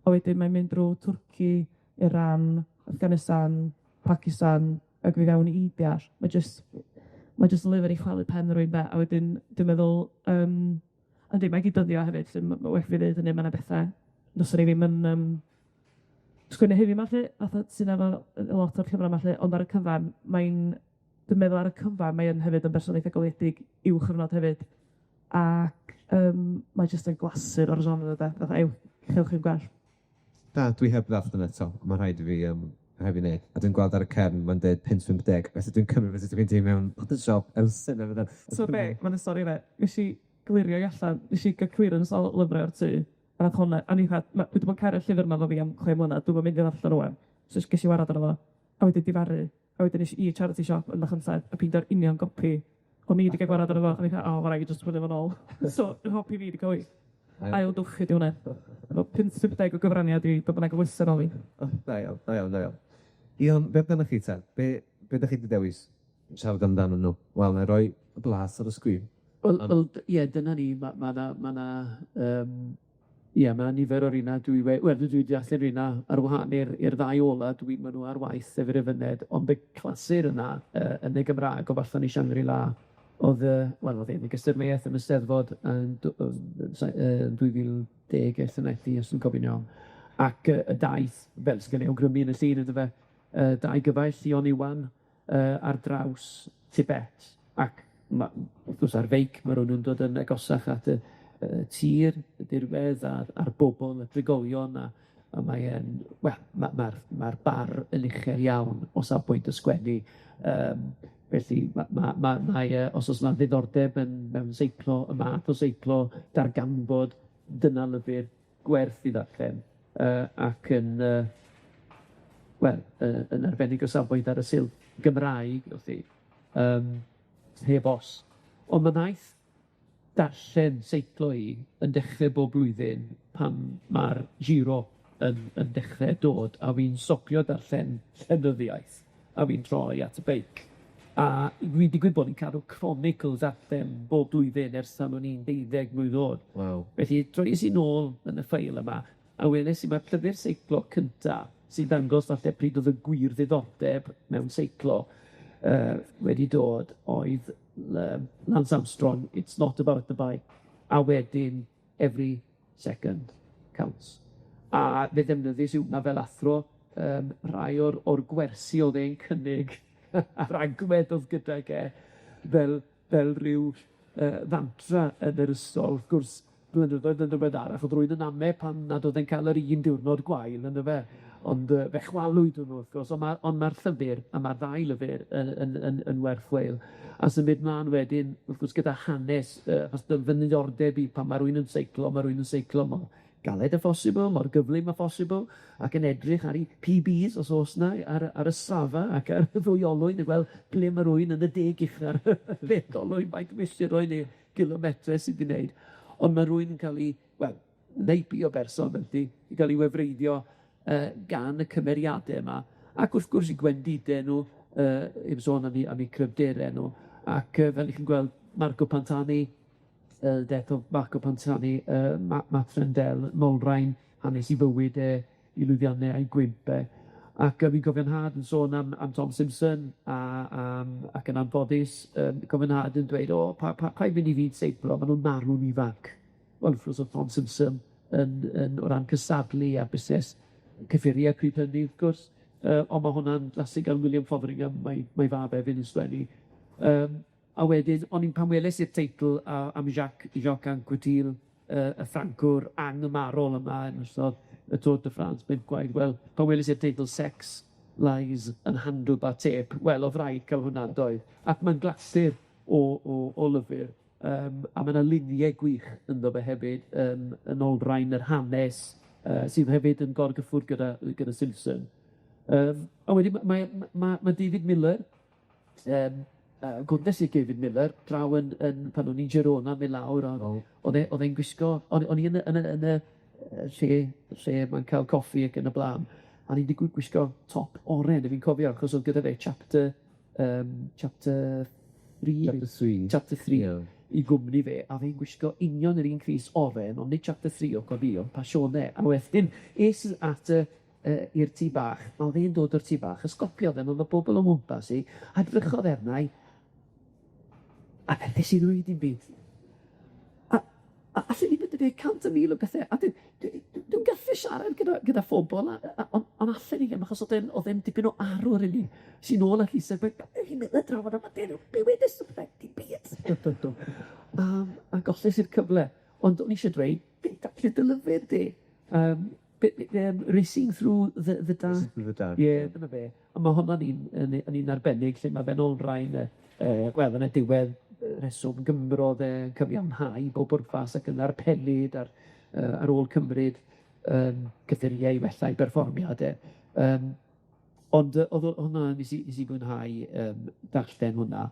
A wedyn mae'n mynd drw Twrci, Iran, Afghanistan, Pakistan, ag i fewn i India. Ma' jyst ma' jyst lyfr i chwalu pen rywun 'de, a wedyn dwi'n meddwl yndi, mae 'di dyddio hefyd, 'lly ma' well fi ddeud hynny, ma' 'na bethe fyswn i ddim yn sgwennu heddiw 'ma 'lly, fatha sydd efo lot o'r llyfra 'ma 'lly, ond ar y cyfan, mae'n dwi'n meddwl ar y cyfan, mae yn hefyd yn berson eitha goleuedig i'w chyfnod hefyd, ac mae jyst yn glasur o'r genre de, fatha ew, chewch chi'm gwell. Da, dwi heb ddarllen eto, ma' rhaid i fi rhaid fi neud, a dwi'n gweld ar y cefn ma'n deud 5.50, felly dwi'n cymryd fysa ti'n mynd i mewn siop elusen a fydda... So be', ma' 'na stori fe, nes i glirio i allan, nes i ga'l clearance o lyfre o'r tŷ, a nath hwnna, a o'n i fatha, ma' dwi 'di bod yn cario llyfr 'ma efo fi am 6 mlynedd, dwi'm yn mynd i ddarllen o ŵan. So ges i wared arno fo, a wedyn difaru, a wedyn es i i charity shop yn Machynlleth a ffeindio'r union gopi o'n i 'di ga'l gwarad arno fo, a o'n i fatha, o, ma' raid fi jyst chwilio fo nôl. So, 'nghopi fi 'di ca'l 'i ail-gylchu 'di hwnna. Efo 5.50 o gyfraniad i be' bynnag elusen o'n i. O, da iawn, da iawn, da iawn. Ion, be' amdanoch chi te? Be' be' 'dach chi 'di dewis siarad amdanyn nw? Wel, 'nai roi y blas ar y sgrin. Wel wel ie, dyna ni, ma' ma' 'na ma' 'na yym ie, ma' 'na nifer o reina dwi we- wel dwi 'di darllen reina ar wahân i'r i'r ddau ola, dwi ma' nw ar waith efo'r fyned, ond y clasur yna yy yn y Gymraeg o Allan i Shangri-La o'dd yy wel o'dd e'n y gystadleuaeth yn y Steddfod yn 2010 ers os dwi'n cofio'n iawn, ac yy y daith, fel sy'n ga'l ei awgrymu yn y llun yndyfe, dau gyfaill, Sion Iwan ar draws Tibet, ac ma' wrth gwrs ar feic ma' rywun yn dod yn agosach at y y tir, y dirwedd a'r a'r bobol, y drigolion, a a mae e'n, wel, ma' ma'r ma'r bar yn uchel iawn o safbwynt y sgwennu yym felly ma' ma' ma' mae yy os o's 'na ddiddordeb yn mewn seiclo, y math o seiclo, darganfod, dyna lyfyr gwerth 'i ddarllen, yy ac yn yy wel, yy yn arbennig o safbwynt ar y silff Gymraeg, wrthi, yym heb os. Ond ma' naeth darllen seiclo i yn dechre bob blwyddyn pan ma'r Giro yn yn dechre dod, a fi'n stopio darllen llenyddiaeth, a fi'n troi at y beic. A dwi'n digwydd bod yn cadw chronicle darllen bob blwyddyn ers tan o'n i'n deuddeg mlwydd o'd. Waw. Felly troies i nôl yn y ffeil yma, a weles i ma'r llyfyr seiclo cynta sy'n dangos falle pryd o'dd y gwir ddiddordeb mewn seiclo yy wedi dod oedd Lance Armstrong, It's Not About the Bike, a wedyn Every Second Counts. A fe ddefnyddiais i hwnna fel athro yym rhai o'r o'r gwersi o'dd e'n cynnig a'r agwedd o'dd gydag e fel fel ryw yy fantra yn yr ysgol, wrth gwrs, blynyddoedd yn ddiweddarach, o'dd rywun yn ame pam nad o'dd e'n ca'l yr un diwrnod gwael yndyfe, ond yy fe chwalwyd hwnnw wrth gwrs, on' ma' on' ma'r llyfyr, a ma'r ddau lyfyr yn yn yn yn werth chweil. A symud mlaen wedyn, wrth gwrs, gyda hanes, yy achos dy- fy niddordeb i pan ma' rywun yn seiclo, ma' rywun yn seiclo mor galed â phosibl, mor gyflym â phosibl, ac yn edrych ar 'u Pee Bees os o's 'na, ar ar y Strava ac ar y ddwy olwyn i gweld ble ma' rywun yn y deg ucha a'r ddeg olwyn, faint o milltiroedd neu gilometre sy 'di wneud, ond ma' rywun yn ca'l 'i, wel, neipi o berson felly, i ga'l 'i wefreiddio yy gan y cymeriade yma, ac wrth gwrs 'u gwendide nw, yy 'im sôn am 'u am 'u cryfdere nw, ac yy fel 'ych chi'n gweld, Marco Pantani, Death of Marco Pantani, yy Matt Rendell, Nolrain, hanes 'i fywyd e, 'i lwyddianne a'i gwymp e. Ac yy fi'n cofio'n nhad yn sôn am am Tom Simpson a am ac yn anffodus yym cofio'n nhad yn dweud, o, pa- pa- paid mynd i fyd seiclo, ma' nw'n marw'n ifanc. Wel, wrth gwrs o'dd Tom Simpson yn yn o ran cystadlu a busnes cyffurie pryd hynny, wrth gwrs, yy on' ma' hwnna'n glasur gan William Fotheringham, mae mae fab hefyd yn sgwennu. Yym a wedyn, o'n i'n pan weles i'r teitl a- am Jacques Jacques Anquetil, yy y Ffrancwr anghymarol yma yn ystod y Tour de France bump gwaith, wel, pan weles i'r teitl Sex, Lies and Handlebar Tape, wel, o'dd raid ca'l hwnna yndoedd? Ac ma'n glasur o o o lyfyr, yym a ma' 'na lunie gwych ynddo fe hefyd, yym yn olrhain yr hanes, yy sydd hefyd yn gorgyffwrdd gyda gyda Simpson. Yym a wedyn ma' mae ma' ma' David Miller, yym yy gwrdes i David Miller draw yn yn pan o'n i'n Girona mynd lawr a o'dd e o'dd e'n gwisgo o'n o'n i yn y yn y yn y yy lle lle mae'n ca'l coffi ac yn y bla'n, a o'n i 'di gwisgo top oren, a fi'n cofio achos o'dd gyda fe chapter yym chapter three? Chapter three. Chapter three. Ie. I gwmni fe, a o'dd e'n gwisgo union yr un crys oren, ond nid chapter three o gofio, ond Passione, a wedyn es i at y yy i'r tŷ bach, a o'dd e'n dod o'r tŷ bach, a stopiodd e, o'dd y bobol o ngwmpas i, a edrychodd arna i, a nes i ddweud dim byd. A a allen i fod yn dweud cant a mil o bethe, a dwi dwi dwi'n gallu siarad gyda gyda phobol, a a on' on' allen i ddim, achos o'dd e'n o'dd e'n dipyn o arwr i mi. Es i nôl at Lisa a gweud, fi'n meddwl drafod am be wedes di wrtha i? Dim byd. A a golles i'r cyfle, ond o'n i isie dweud, fi'n dathlu dy lyfr di. Yym. Racing Through the Dark. Racing Through the Dark. Ie, dyna fe. A ma' hwnna'n un yn yn un arbennig lle ma' fe'n olrhain y yy wel, yn y diwedd, reswm gymrodd e yn cyfiawnhau bob pwrpas ac yn arpennid ar ar ôl cymryd cyffuriau i wella 'i berfformiad e. Ond o'dd hwnna nes i fwynhau darllen hwnna.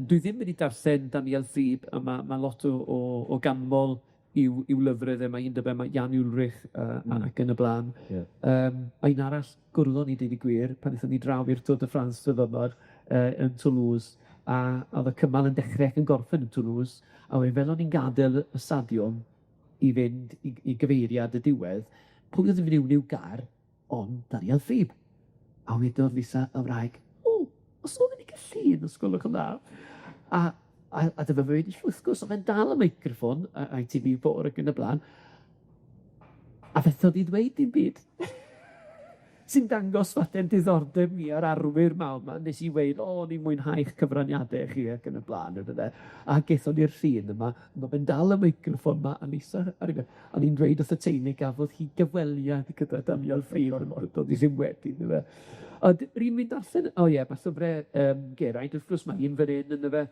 Dwi ddim wedi darllen Daniel Fried, a ma' lot o ganmol i'w lyfrau fe, mae un 'da fe, ma' Jan Ulrich ac yn y bla'n. Ie. A un arall gwrddon ni deud y gwir, pan aethon ni draw i'r Tour de France diddorol yn Toulouse, a o'dd y cymal yn dechre ac yn gorffen yn Toulouse, a wedyn fel o'n i'n gad'el y stadiwm i fynd i gyfeiriad y diwedd, pwy o'dd yn mynd i'w gar ond Daniel Fried. A wedodd Lisa y wraig, o, os o'n i ga'l llun os gwelwch yn dda. A dyma fe wedi wrth gwrs, o'dd e'n dal y meicroffon, ITV4 ac yn y bla'n, a fethodd i ddweud dim byd. Sy'n dangos falle'n diddordeb ni a'r arwyr mawr 'ma, nes i weud, o, o'n i'n mwynhau'ch cyfraniade chi ac yn y bla'n, on'd yfe? A gethon ni'r llun yma, ma' fe'n dal y meicroffon 'ma, a Lisa ar ei o'n i'n dweud wrth y teulu gafodd hi gyfweliad gyda Daniel Fried ond do'dd hi ddim wedi, on'd yfe? Ond yr un wi'n darllen, o ie, ma' llyfre Geraint, wrth gwrs, ma' un fan 'yn on'd yfe?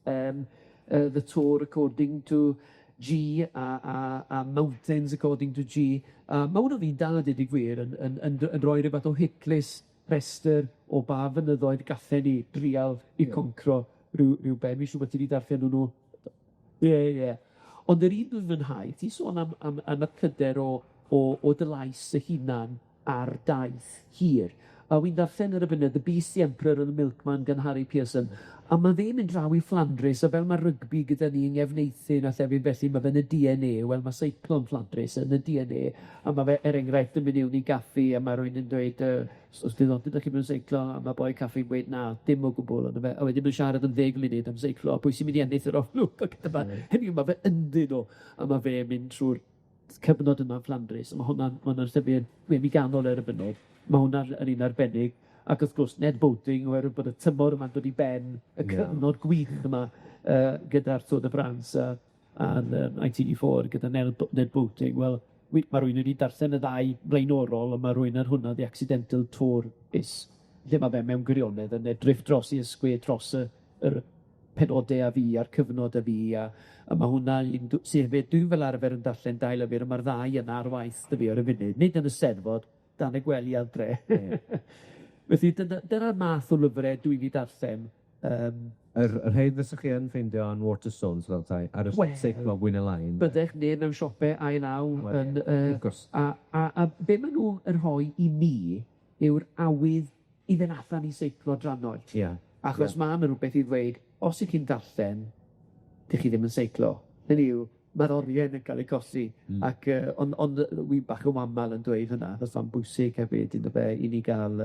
The Tour According to G a Mountains According to G. A ma' hwn yn un da, deud y gwir, yn roi ryw fath o hit list rhestyr o ba fynyddoedd gallen ni drial i concro ryw ben. Fi'n siŵr bod ti 'di darllen nhw. Ie, ie. Ond yr un dwi'n fwynhau, ti'n sôn am y pryder o dy lais dy hunan ar daith hir. A wi'n darllen ar y funud The Beast, the Emperor and the Milkman gan Harry Pearson, a ma' fe'n mynd draw i Fflandrys, a fel ma' rygbi gyda ni yng Ngefneithin a llefydd felly, ma' fe'n y DNA, wel ma' seiclo'n Fflandrys yn y DNA, a ma' fe, er enghraifft, yn mynd mewn i gaffi, a ma' rywun yn dweud, os diddordeb 'da chi mewn seiclo, a ma' boi caffi'n gweud na, dim o gwbwl, on'd yfe? A wedyn ma'n siarad am 10 munud am seiclo, a pwy sy'n mynd i ennill yr olwg ac yn y blaen. Hynny yw, ma' fe ynddyn nw, a ma' fe'n mynd trwy'r cyfnod yma yn Fflandrys, a ma' hwnna'n llyfr wedi ganol ar y funud, ma' hwnna'n yn un arbennig, ac wrth gwrs Ned Boating, oherwydd bod y tymor yma'n dod i ben, y cyfnod gwych yma gyda'r Tour de France a'r ITV4 gyda Ned Boating, wel, ma' rywun wedi darllen y ddau flaenorol, a ma' rywun ar hwnna, The Accidental Tour Is, lle ma' fe mewn gwirionedd yn edrych dros 'i ysgwydd, dros yr penode a fi a'r cyfnod a fi, a ma' hwnna un sydd hefyd, dwi'n fel arfer yn darllen dau lyfr, a ma'r ddau yna ar waith 'da fi ar y funud, nid yn y Steddfod, dan y gwely adre. Felly dyna'r math o lyfre dwi 'di darllen. Yr rhei fysach chi yn ffeindio yn Waterstones fel tai, ar y seiclo fwy ne' lai. Byddech, ne' mewn siope ail law yn Wrth gwrs. A be' ma' nw yn rhoi i mi yw'r awydd i fynd allan i seiclo drannoeth. Achos ma' 'na rwbeth i ddweud, os 'ych chi'n darllen, 'dych chi ddim yn seiclo. Hynny yw, ma'r orie'n yn ca'l eu colli. Ac ond wi bach yn wamal yn dweud hwnna, achos ma'n bwysig hefyd on'd yfe, i ni ga'l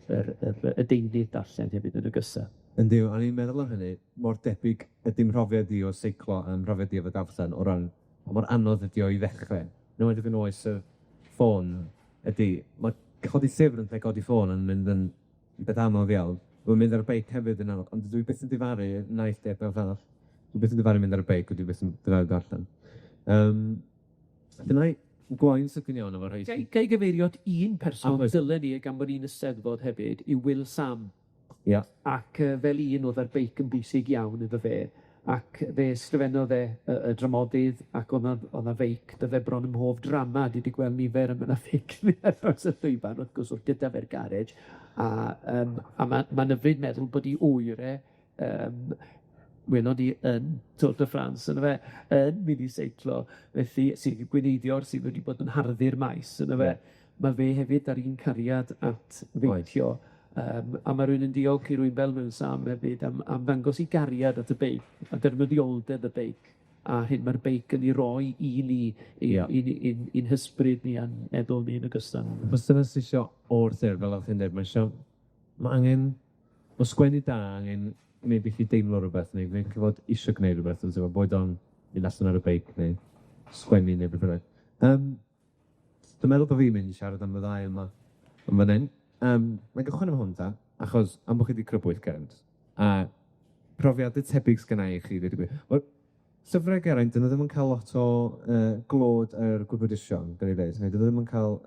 y deunydd darllen hefyd yn ogystal. Yndi, o'n i'n meddwl am hynny, mor debyg ydi mhrofiad i o seiclo a'n mhrofiad i efo darllen o ran pa mor anodd ydi o i ddechre. Yn enwedig yn oes y ffôn ydi, ma' codi llyfr yn lle codi ffôn yn mynd yn beth anodd iawn. Mae'n mynd ar y beic hefyd yn anodd, ond dwi byth yn difaru naill beth o'r llall. Dwi byth yn difaru mynd ar y beic, a dwi byth yn difaru darllen. Dyna i gloi'n sydyn iawn efo rhai... Gai gyfeirio at un person dylen ni, gan bod ni'n y Steddfod hefyd, yw Wil Sam. Ia. Ac fel un o'dd ar beic yn bwysig iawn iddo fe, ac fe ysgrifennodd e y dramodydd, ac o'dd 'na feic 'da fe bron ym mhob drama, dwi 'di gweld nifer a ma' 'na feic ar draws y llwyfan, wrth gwrs, o'dd gyda fe'r garej, a ma'n hyfryd meddwl bod 'i ŵyr e, welon ni yn Tour de France, on'd yfe, yn mynd i seiclo, felly sydd gweiniddiwr sydd wedi bod yn harddu'r maes, on'd yfe? Ma' fe hefyd ar un cariad at feicio, a ma' rywun yn diolch i rywun fel Wil Sam hefyd am ddangos 'i gariad at y beic, a defnyddioldeb y beic, a hyn ma'r beic yn 'i roi i ni, i'n hysbryd ni a'n meddwl ni yn ogystal. Achos dyna sy isio o'r llyfr, fel o'ch chi'n dweud, ma' isio, ma' angen, ma' sgwennu da angen gwneud i chi deimlo rwbeth, neu gwneud i chi fod isio gwneud rwbeth, yn teimlo boed o'n mynd allan ar y beic neu sgwennu neu beth bynnag. Dwi'n meddwl bo' fi'n mynd i siarad am y ddau yma yn fan 'yn. Nai gychwyn efo hwn ta, achos am bo' chi 'di crybwyll Geraint, a profiade tebyg sgynna i i chi, dweud y gwir. Wel, Llyfrau Geraint, 'dyn nw ddim yn ca'l lot o glod yr gwybodusion, gawn ni ddeud, neu 'dyn nw ddim yn ca'l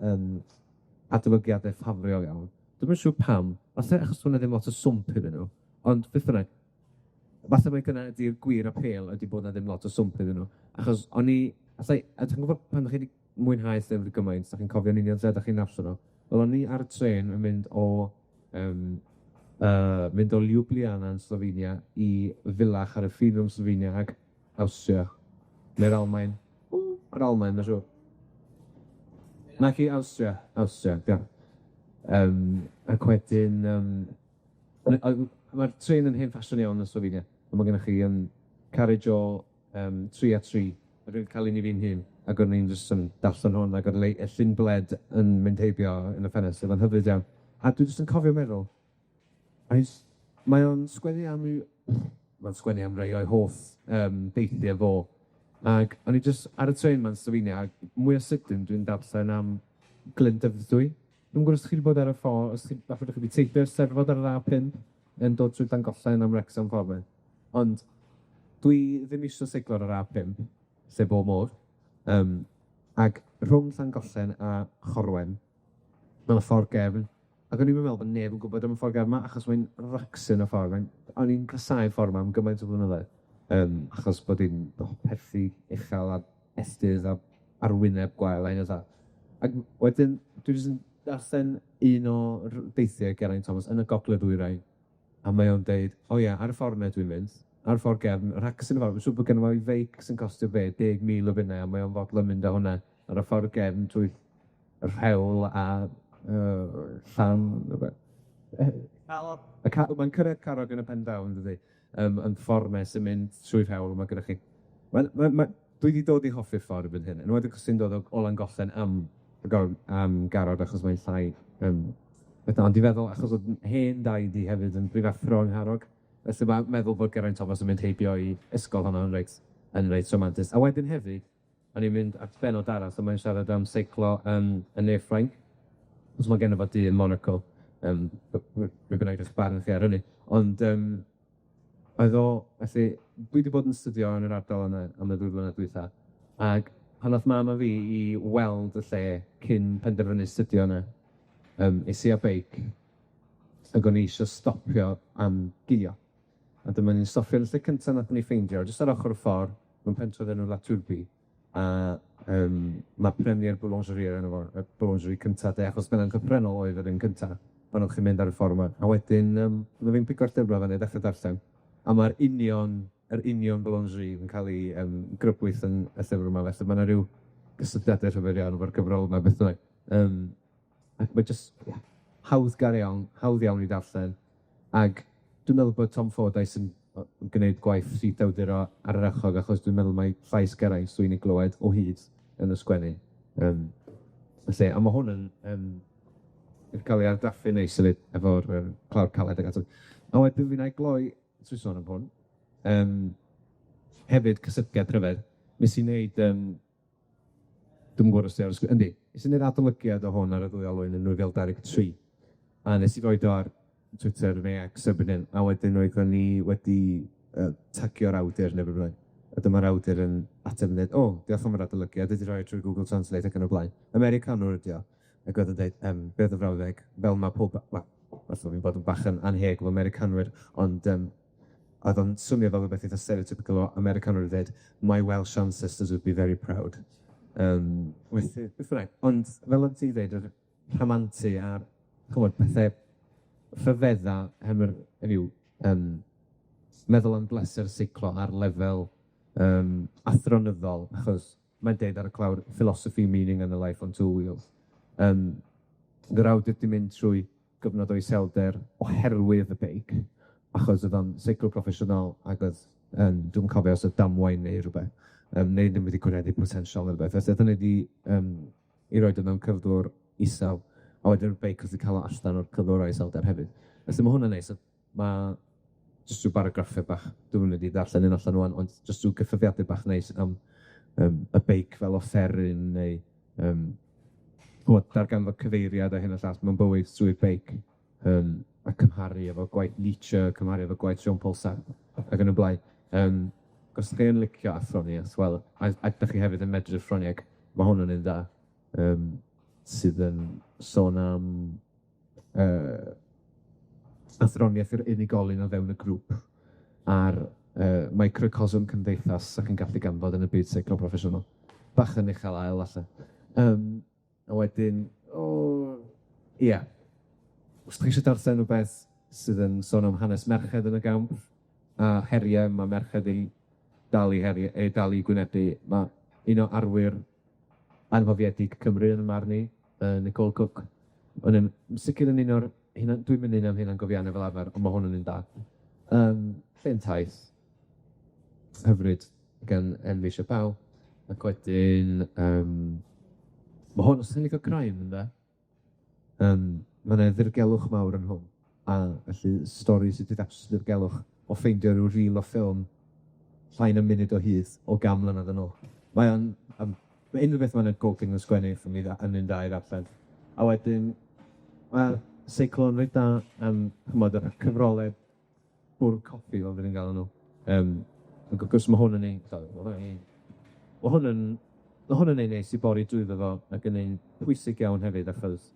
adolygiade ffafriol iawn. Dwi'm yn siŵr pam, falle achos bo' 'na ddim lot o swmp iddyn nw, ond beth bynnag. Falle mai dyna ydi'r gwir apêl, ydi bod 'na ddim lot o swmp iddyn nw, achos o'n i, allai, a dwi'm yn gwbod pan 'dach chi 'di mwynhau llyfr gymaint, 'dach chi'n cofio'n union lle 'dach chi'n darllen o. Wel, o'n i ar y trên yn mynd o yym mynd o Ljubljana yn Slofenia i Villach ar y ffin rhwng Slofenia ag Awstria, neu'r Almaen, ww, yr Almaen, ma' siŵr. Naci Awstria, Awstria, ia. Ac wedyn ma'r trên yn hen ffasiwn iawn yn Slofenia, a ma' gennych chi carriage o 3 a 3, a dwi'n ca'l un i fi'n hun, ac o'n i'n jyst yn darllen hwn, ac o'dd y Llyn Bled yn mynd heibio yn y ffenest, o'dd o'n hyfryd iawn. A dwi jyst yn cofio meddwl, mae o'n sgwennu am ryw, ma'n sgwennu am rei o'i hoff deithiau fo, ac o'n i jyst ar y trên 'ma'n Slofenia, ac mwya sydyn dwi'n darllen am Glyndyfrdwy. Dwi'm yn gwbod os chi 'di bod ar y ffor, os chi falle bo' chi 'di teithio'r Steddfod ar yr A pump yn dod trwy Llangollen am Wrecsam ffor 'ma, ond dwi ddim isio seiclo ar yr A pump, lle bo modd, ac rhwng Llangollen a Chorwen, ma' 'na ffor gefn, ac o'n i'm yn meddwl bo' neb yn gwbod am y ffor gefn 'ma, achos mae'n racsin o ffordd, mae'n o'n i'n casáu'r ffor 'ma am gymaint o flynyddoedd, achos bod 'i'n perthi uchel a elltydd a arwyneb gwael a hyn a llall. Ac wedyn dwi jyst yn darllen un o deithiau Geraint Thomas yn y Gogledd Ddwyrain, a mae o'n deud, o ia, ar y ffor 'na dwi'n mynd, ar y ffor gefn, rhacsen y ffordd, mae'n siŵr bod gynno fo 'i feic sy'n costio be, 10,000 o bunnau, a mae o'n fodlon mynd â hwnna ar y ffordd gefn trwy rhewl a llan rwbeth. Carrog. Y mae'n cyrraedd Carrog yn y pen draw, yndydi? Yn ffor 'ne sy'n mynd trwy rhewl, ma' gynnoch chi. Dwi 'di dod i hoffi'r ffordd erbyn hyn, yn enwedig os ti'n dod o Langollen am am Garrog, achos mae'n llai ond dwi'n feddwl, achos o'dd hen daid i hefyd yn brifathro yng Ngharrog, felly ma' meddwl bod Geraint Thomas yn mynd heibio i ysgol honno yn reit rhamantus. A wedyn hefyd, o'n i'n mynd at bennod arall, a mae'n siarad am seiclo yn Ne Ffrainc, achos ma' genno fo dŷ yn Monaco, be' bynnag 'di'ch barn chi ar hynny, ond oedd o, felly, dwi 'di bod yn studio yn yr ardal yna am y ddwy flynedd dwytha, ag pan ath mam a fi i weld y lle cyn penderfynu studio yna, es i ar beic, ag o'n i isio stopio am ginio. A dyma ni'n stopio yn y lle cynta nathon ni ffeindio, jyst ar ochor y ffor, mewn pentref o'r enw La Turbie, a ma' Premier Boulangerie enw fo, y boulangerie cynta de, achos dyna'n gyffredinol oedd yr un cynta, pan o'ch chi'n mynd ar y ffor 'ma. A wedyn dyma fi'n pigo'r llyfr 'ma fyny a dechre darllen, a ma'r union, yr union boulangerie yn ca'l 'i grybwyll yn y llyfr yma, felly ma' 'na ryw gysylltiade rhyfedd iawn efo'r gyfrol yma beth bynnag. Ac mae jyst, ia, hawddgar iawn, hawdd iawn i darllen, ag dwi'n meddwl bod Tom Fordyce yn gneud gwaith sydd awduro ardderchog, achos dwi'n meddwl mai llais Geraint dwi'n ei glywed o hyd yn y sgwennu. Felly, a ma' hwn yn yn ca'l ei argraffu neis hefyd efo'r clawr caled ag ati. A wedyn fi wna i gloi trwy sôn am hwn, hefyd cysylltiad rhyfedd, nes i wneud dwi'm yn gwbod os 'di ar y sgrin, yndi, nes i neud adolygiad o hwn ar y ddwy olwyn yn 2023, a nes i roid o ar Twitter neu X erbyn hyn, a wedyn oeddwn i wedi tagio'r awdur neu be bynnag, a dyma'r awdur yn ateb yn dweud, o, diolch am yr adolygiad, dwi 'di rhoi trwy Google Translate ac yn y blaen. Americanwr ydi o, ac oedd yn dweud, be oedd y frawddeg, fel ma' pob, wel, falle fi'n bod yn bach yn anheg efo Americanwyr, ond oedd o'n swnio fel rwbeth eitha stereotypical o Americanwyr yn dweud, my Welsh ancestors would be very proud. Felly, beth bynnag, ond fel o'n ti'n dweud, yr rhamantu a'r, ch'mod, pethe rhyfedda, hynny yw, meddwl am bleser seiclo ar lefel athronyddol, achos mae'n deud ar y clawr philosophy, meaning and the life on two wheels. Yr awdur 'di mynd trwy gyfnod o iselder oherwydd y beic, achos oedd o'n seiclo proffesiynol ac oedd dwi'm yn cofio os oedd damwain neu rwbeth, neu ddim wedi gwireddu potensial neu rwbeth. Felly oedd hynny 'di 'i roid o mewn cyflwr isel, a wedyn y beic wedi ca'l o allan o'r cyflwr o iselder hefyd. Felly ma' hwnna'n neis, a ma' jyst rhyw baragraffe bach, dwi'm yn mynd i ddarllen un allan rŵan, ond jyst rhyw gyffyrddiade bach neis am y beic fel offeryn neu ch'mod, darganfod cyfeiriad a hyn a llall mewn bywyd trwy'r beic, a cymharu efo gwaith Nietzsche, cymharu efo gwaith Jean-Paul Sartre ac yn y blaen. Os chi yn licio athroniaeth, wel, a 'dach chi hefyd yn medru Ffrangeg, ma' hwn yn un da, sydd yn sôn am athroniaeth yr unigolyn o fewn y grŵp a'r microcosm cymdeithas 'sach chi'n gallu ganfod yn y byd seiclo proffesiynol. Bach yn uchel ael falle. A wedyn, o, ia, os 'dach chi isio darllen rwbeth sydd yn sôn am hanes merched yn y gamp, a heriau ma' merched eu dal i herio eu dal i gwynebu, ma' un o arwyr anghofiedig Cymru yn 'y marn i, Nicole Cook, yn sicir yn un o'r hunan- dwi'm yn un am hunangofianne fel arfer, on' ma' hwn yn un da. Llên Taith, hyfryd, gan Emrys Chappell, ac wedyn ma' hwn, os ti'n licio crime ynde, ma' 'na ddirgelwch mawr yn hwn, a felly stori sut i ddatrys dirgelwch o ffeindio ryw rîl o ffilm llai na munud o hyd o gan mlynedd yn ôl. Mae o'n ma' unryw beth ma' 'na Golding yn sgwennu yn dda yn un da i ddarllen. A wedyn, ma' seiclo'n reit da am, ch'mod, yr cyfrole bwrw coffi fel 'dan ni'n galw nw. Ac wrth gwrs ma' hwn yn un, sori, ma' hwn yn un ma' hwn yn ma' hwn yn un neis i bori drwyddo fo ac yn un pwysig iawn hefyd, achos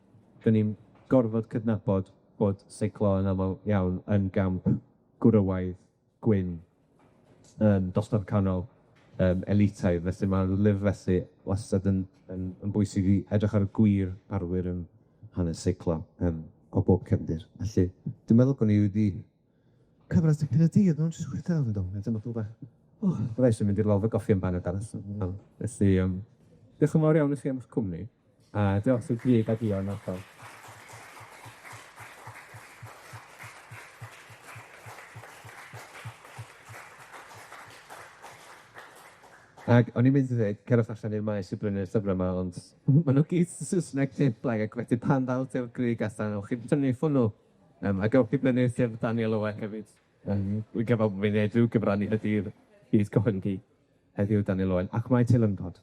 'dan ni'n gorfod cydnabod bod seiclo yn amal iawn yn gamp gwrywaidd, gwyn, dosbarth canol, elitaidd, felly ma' lyfr felly wastad yn yn yn bwysig i edrych ar y gwir arwyr yn hanes seiclo o bob cefndir. Felly, dwi'n meddwl bo' ni wedi cyfres dipyn o dir mewn chwarter awr do? O, byddai eisiau mynd i'r lolfa goffi am baned arall. Felly, diolch yn fawr iawn i chi am 'ych cwmni, a diolch i Grug a Dion a pawb. Ag o'n i'n mynd i ddweud, cerwch allan i'r maes i brynu'r llyfre 'ma, ond ma' nw gyd yn Saesneg neu ac wedyn pan ddaw Llyfr Grug allan, ewch i tynnu ffwrn nw, a gewch chi brynu llyfr Daniel Owen hefyd. Wi'n gwbo bo' fi'n neud rhyw gyfraniad i'r byd cyhoeddi heddiw Daniel Owen, ac mae teilyngdod.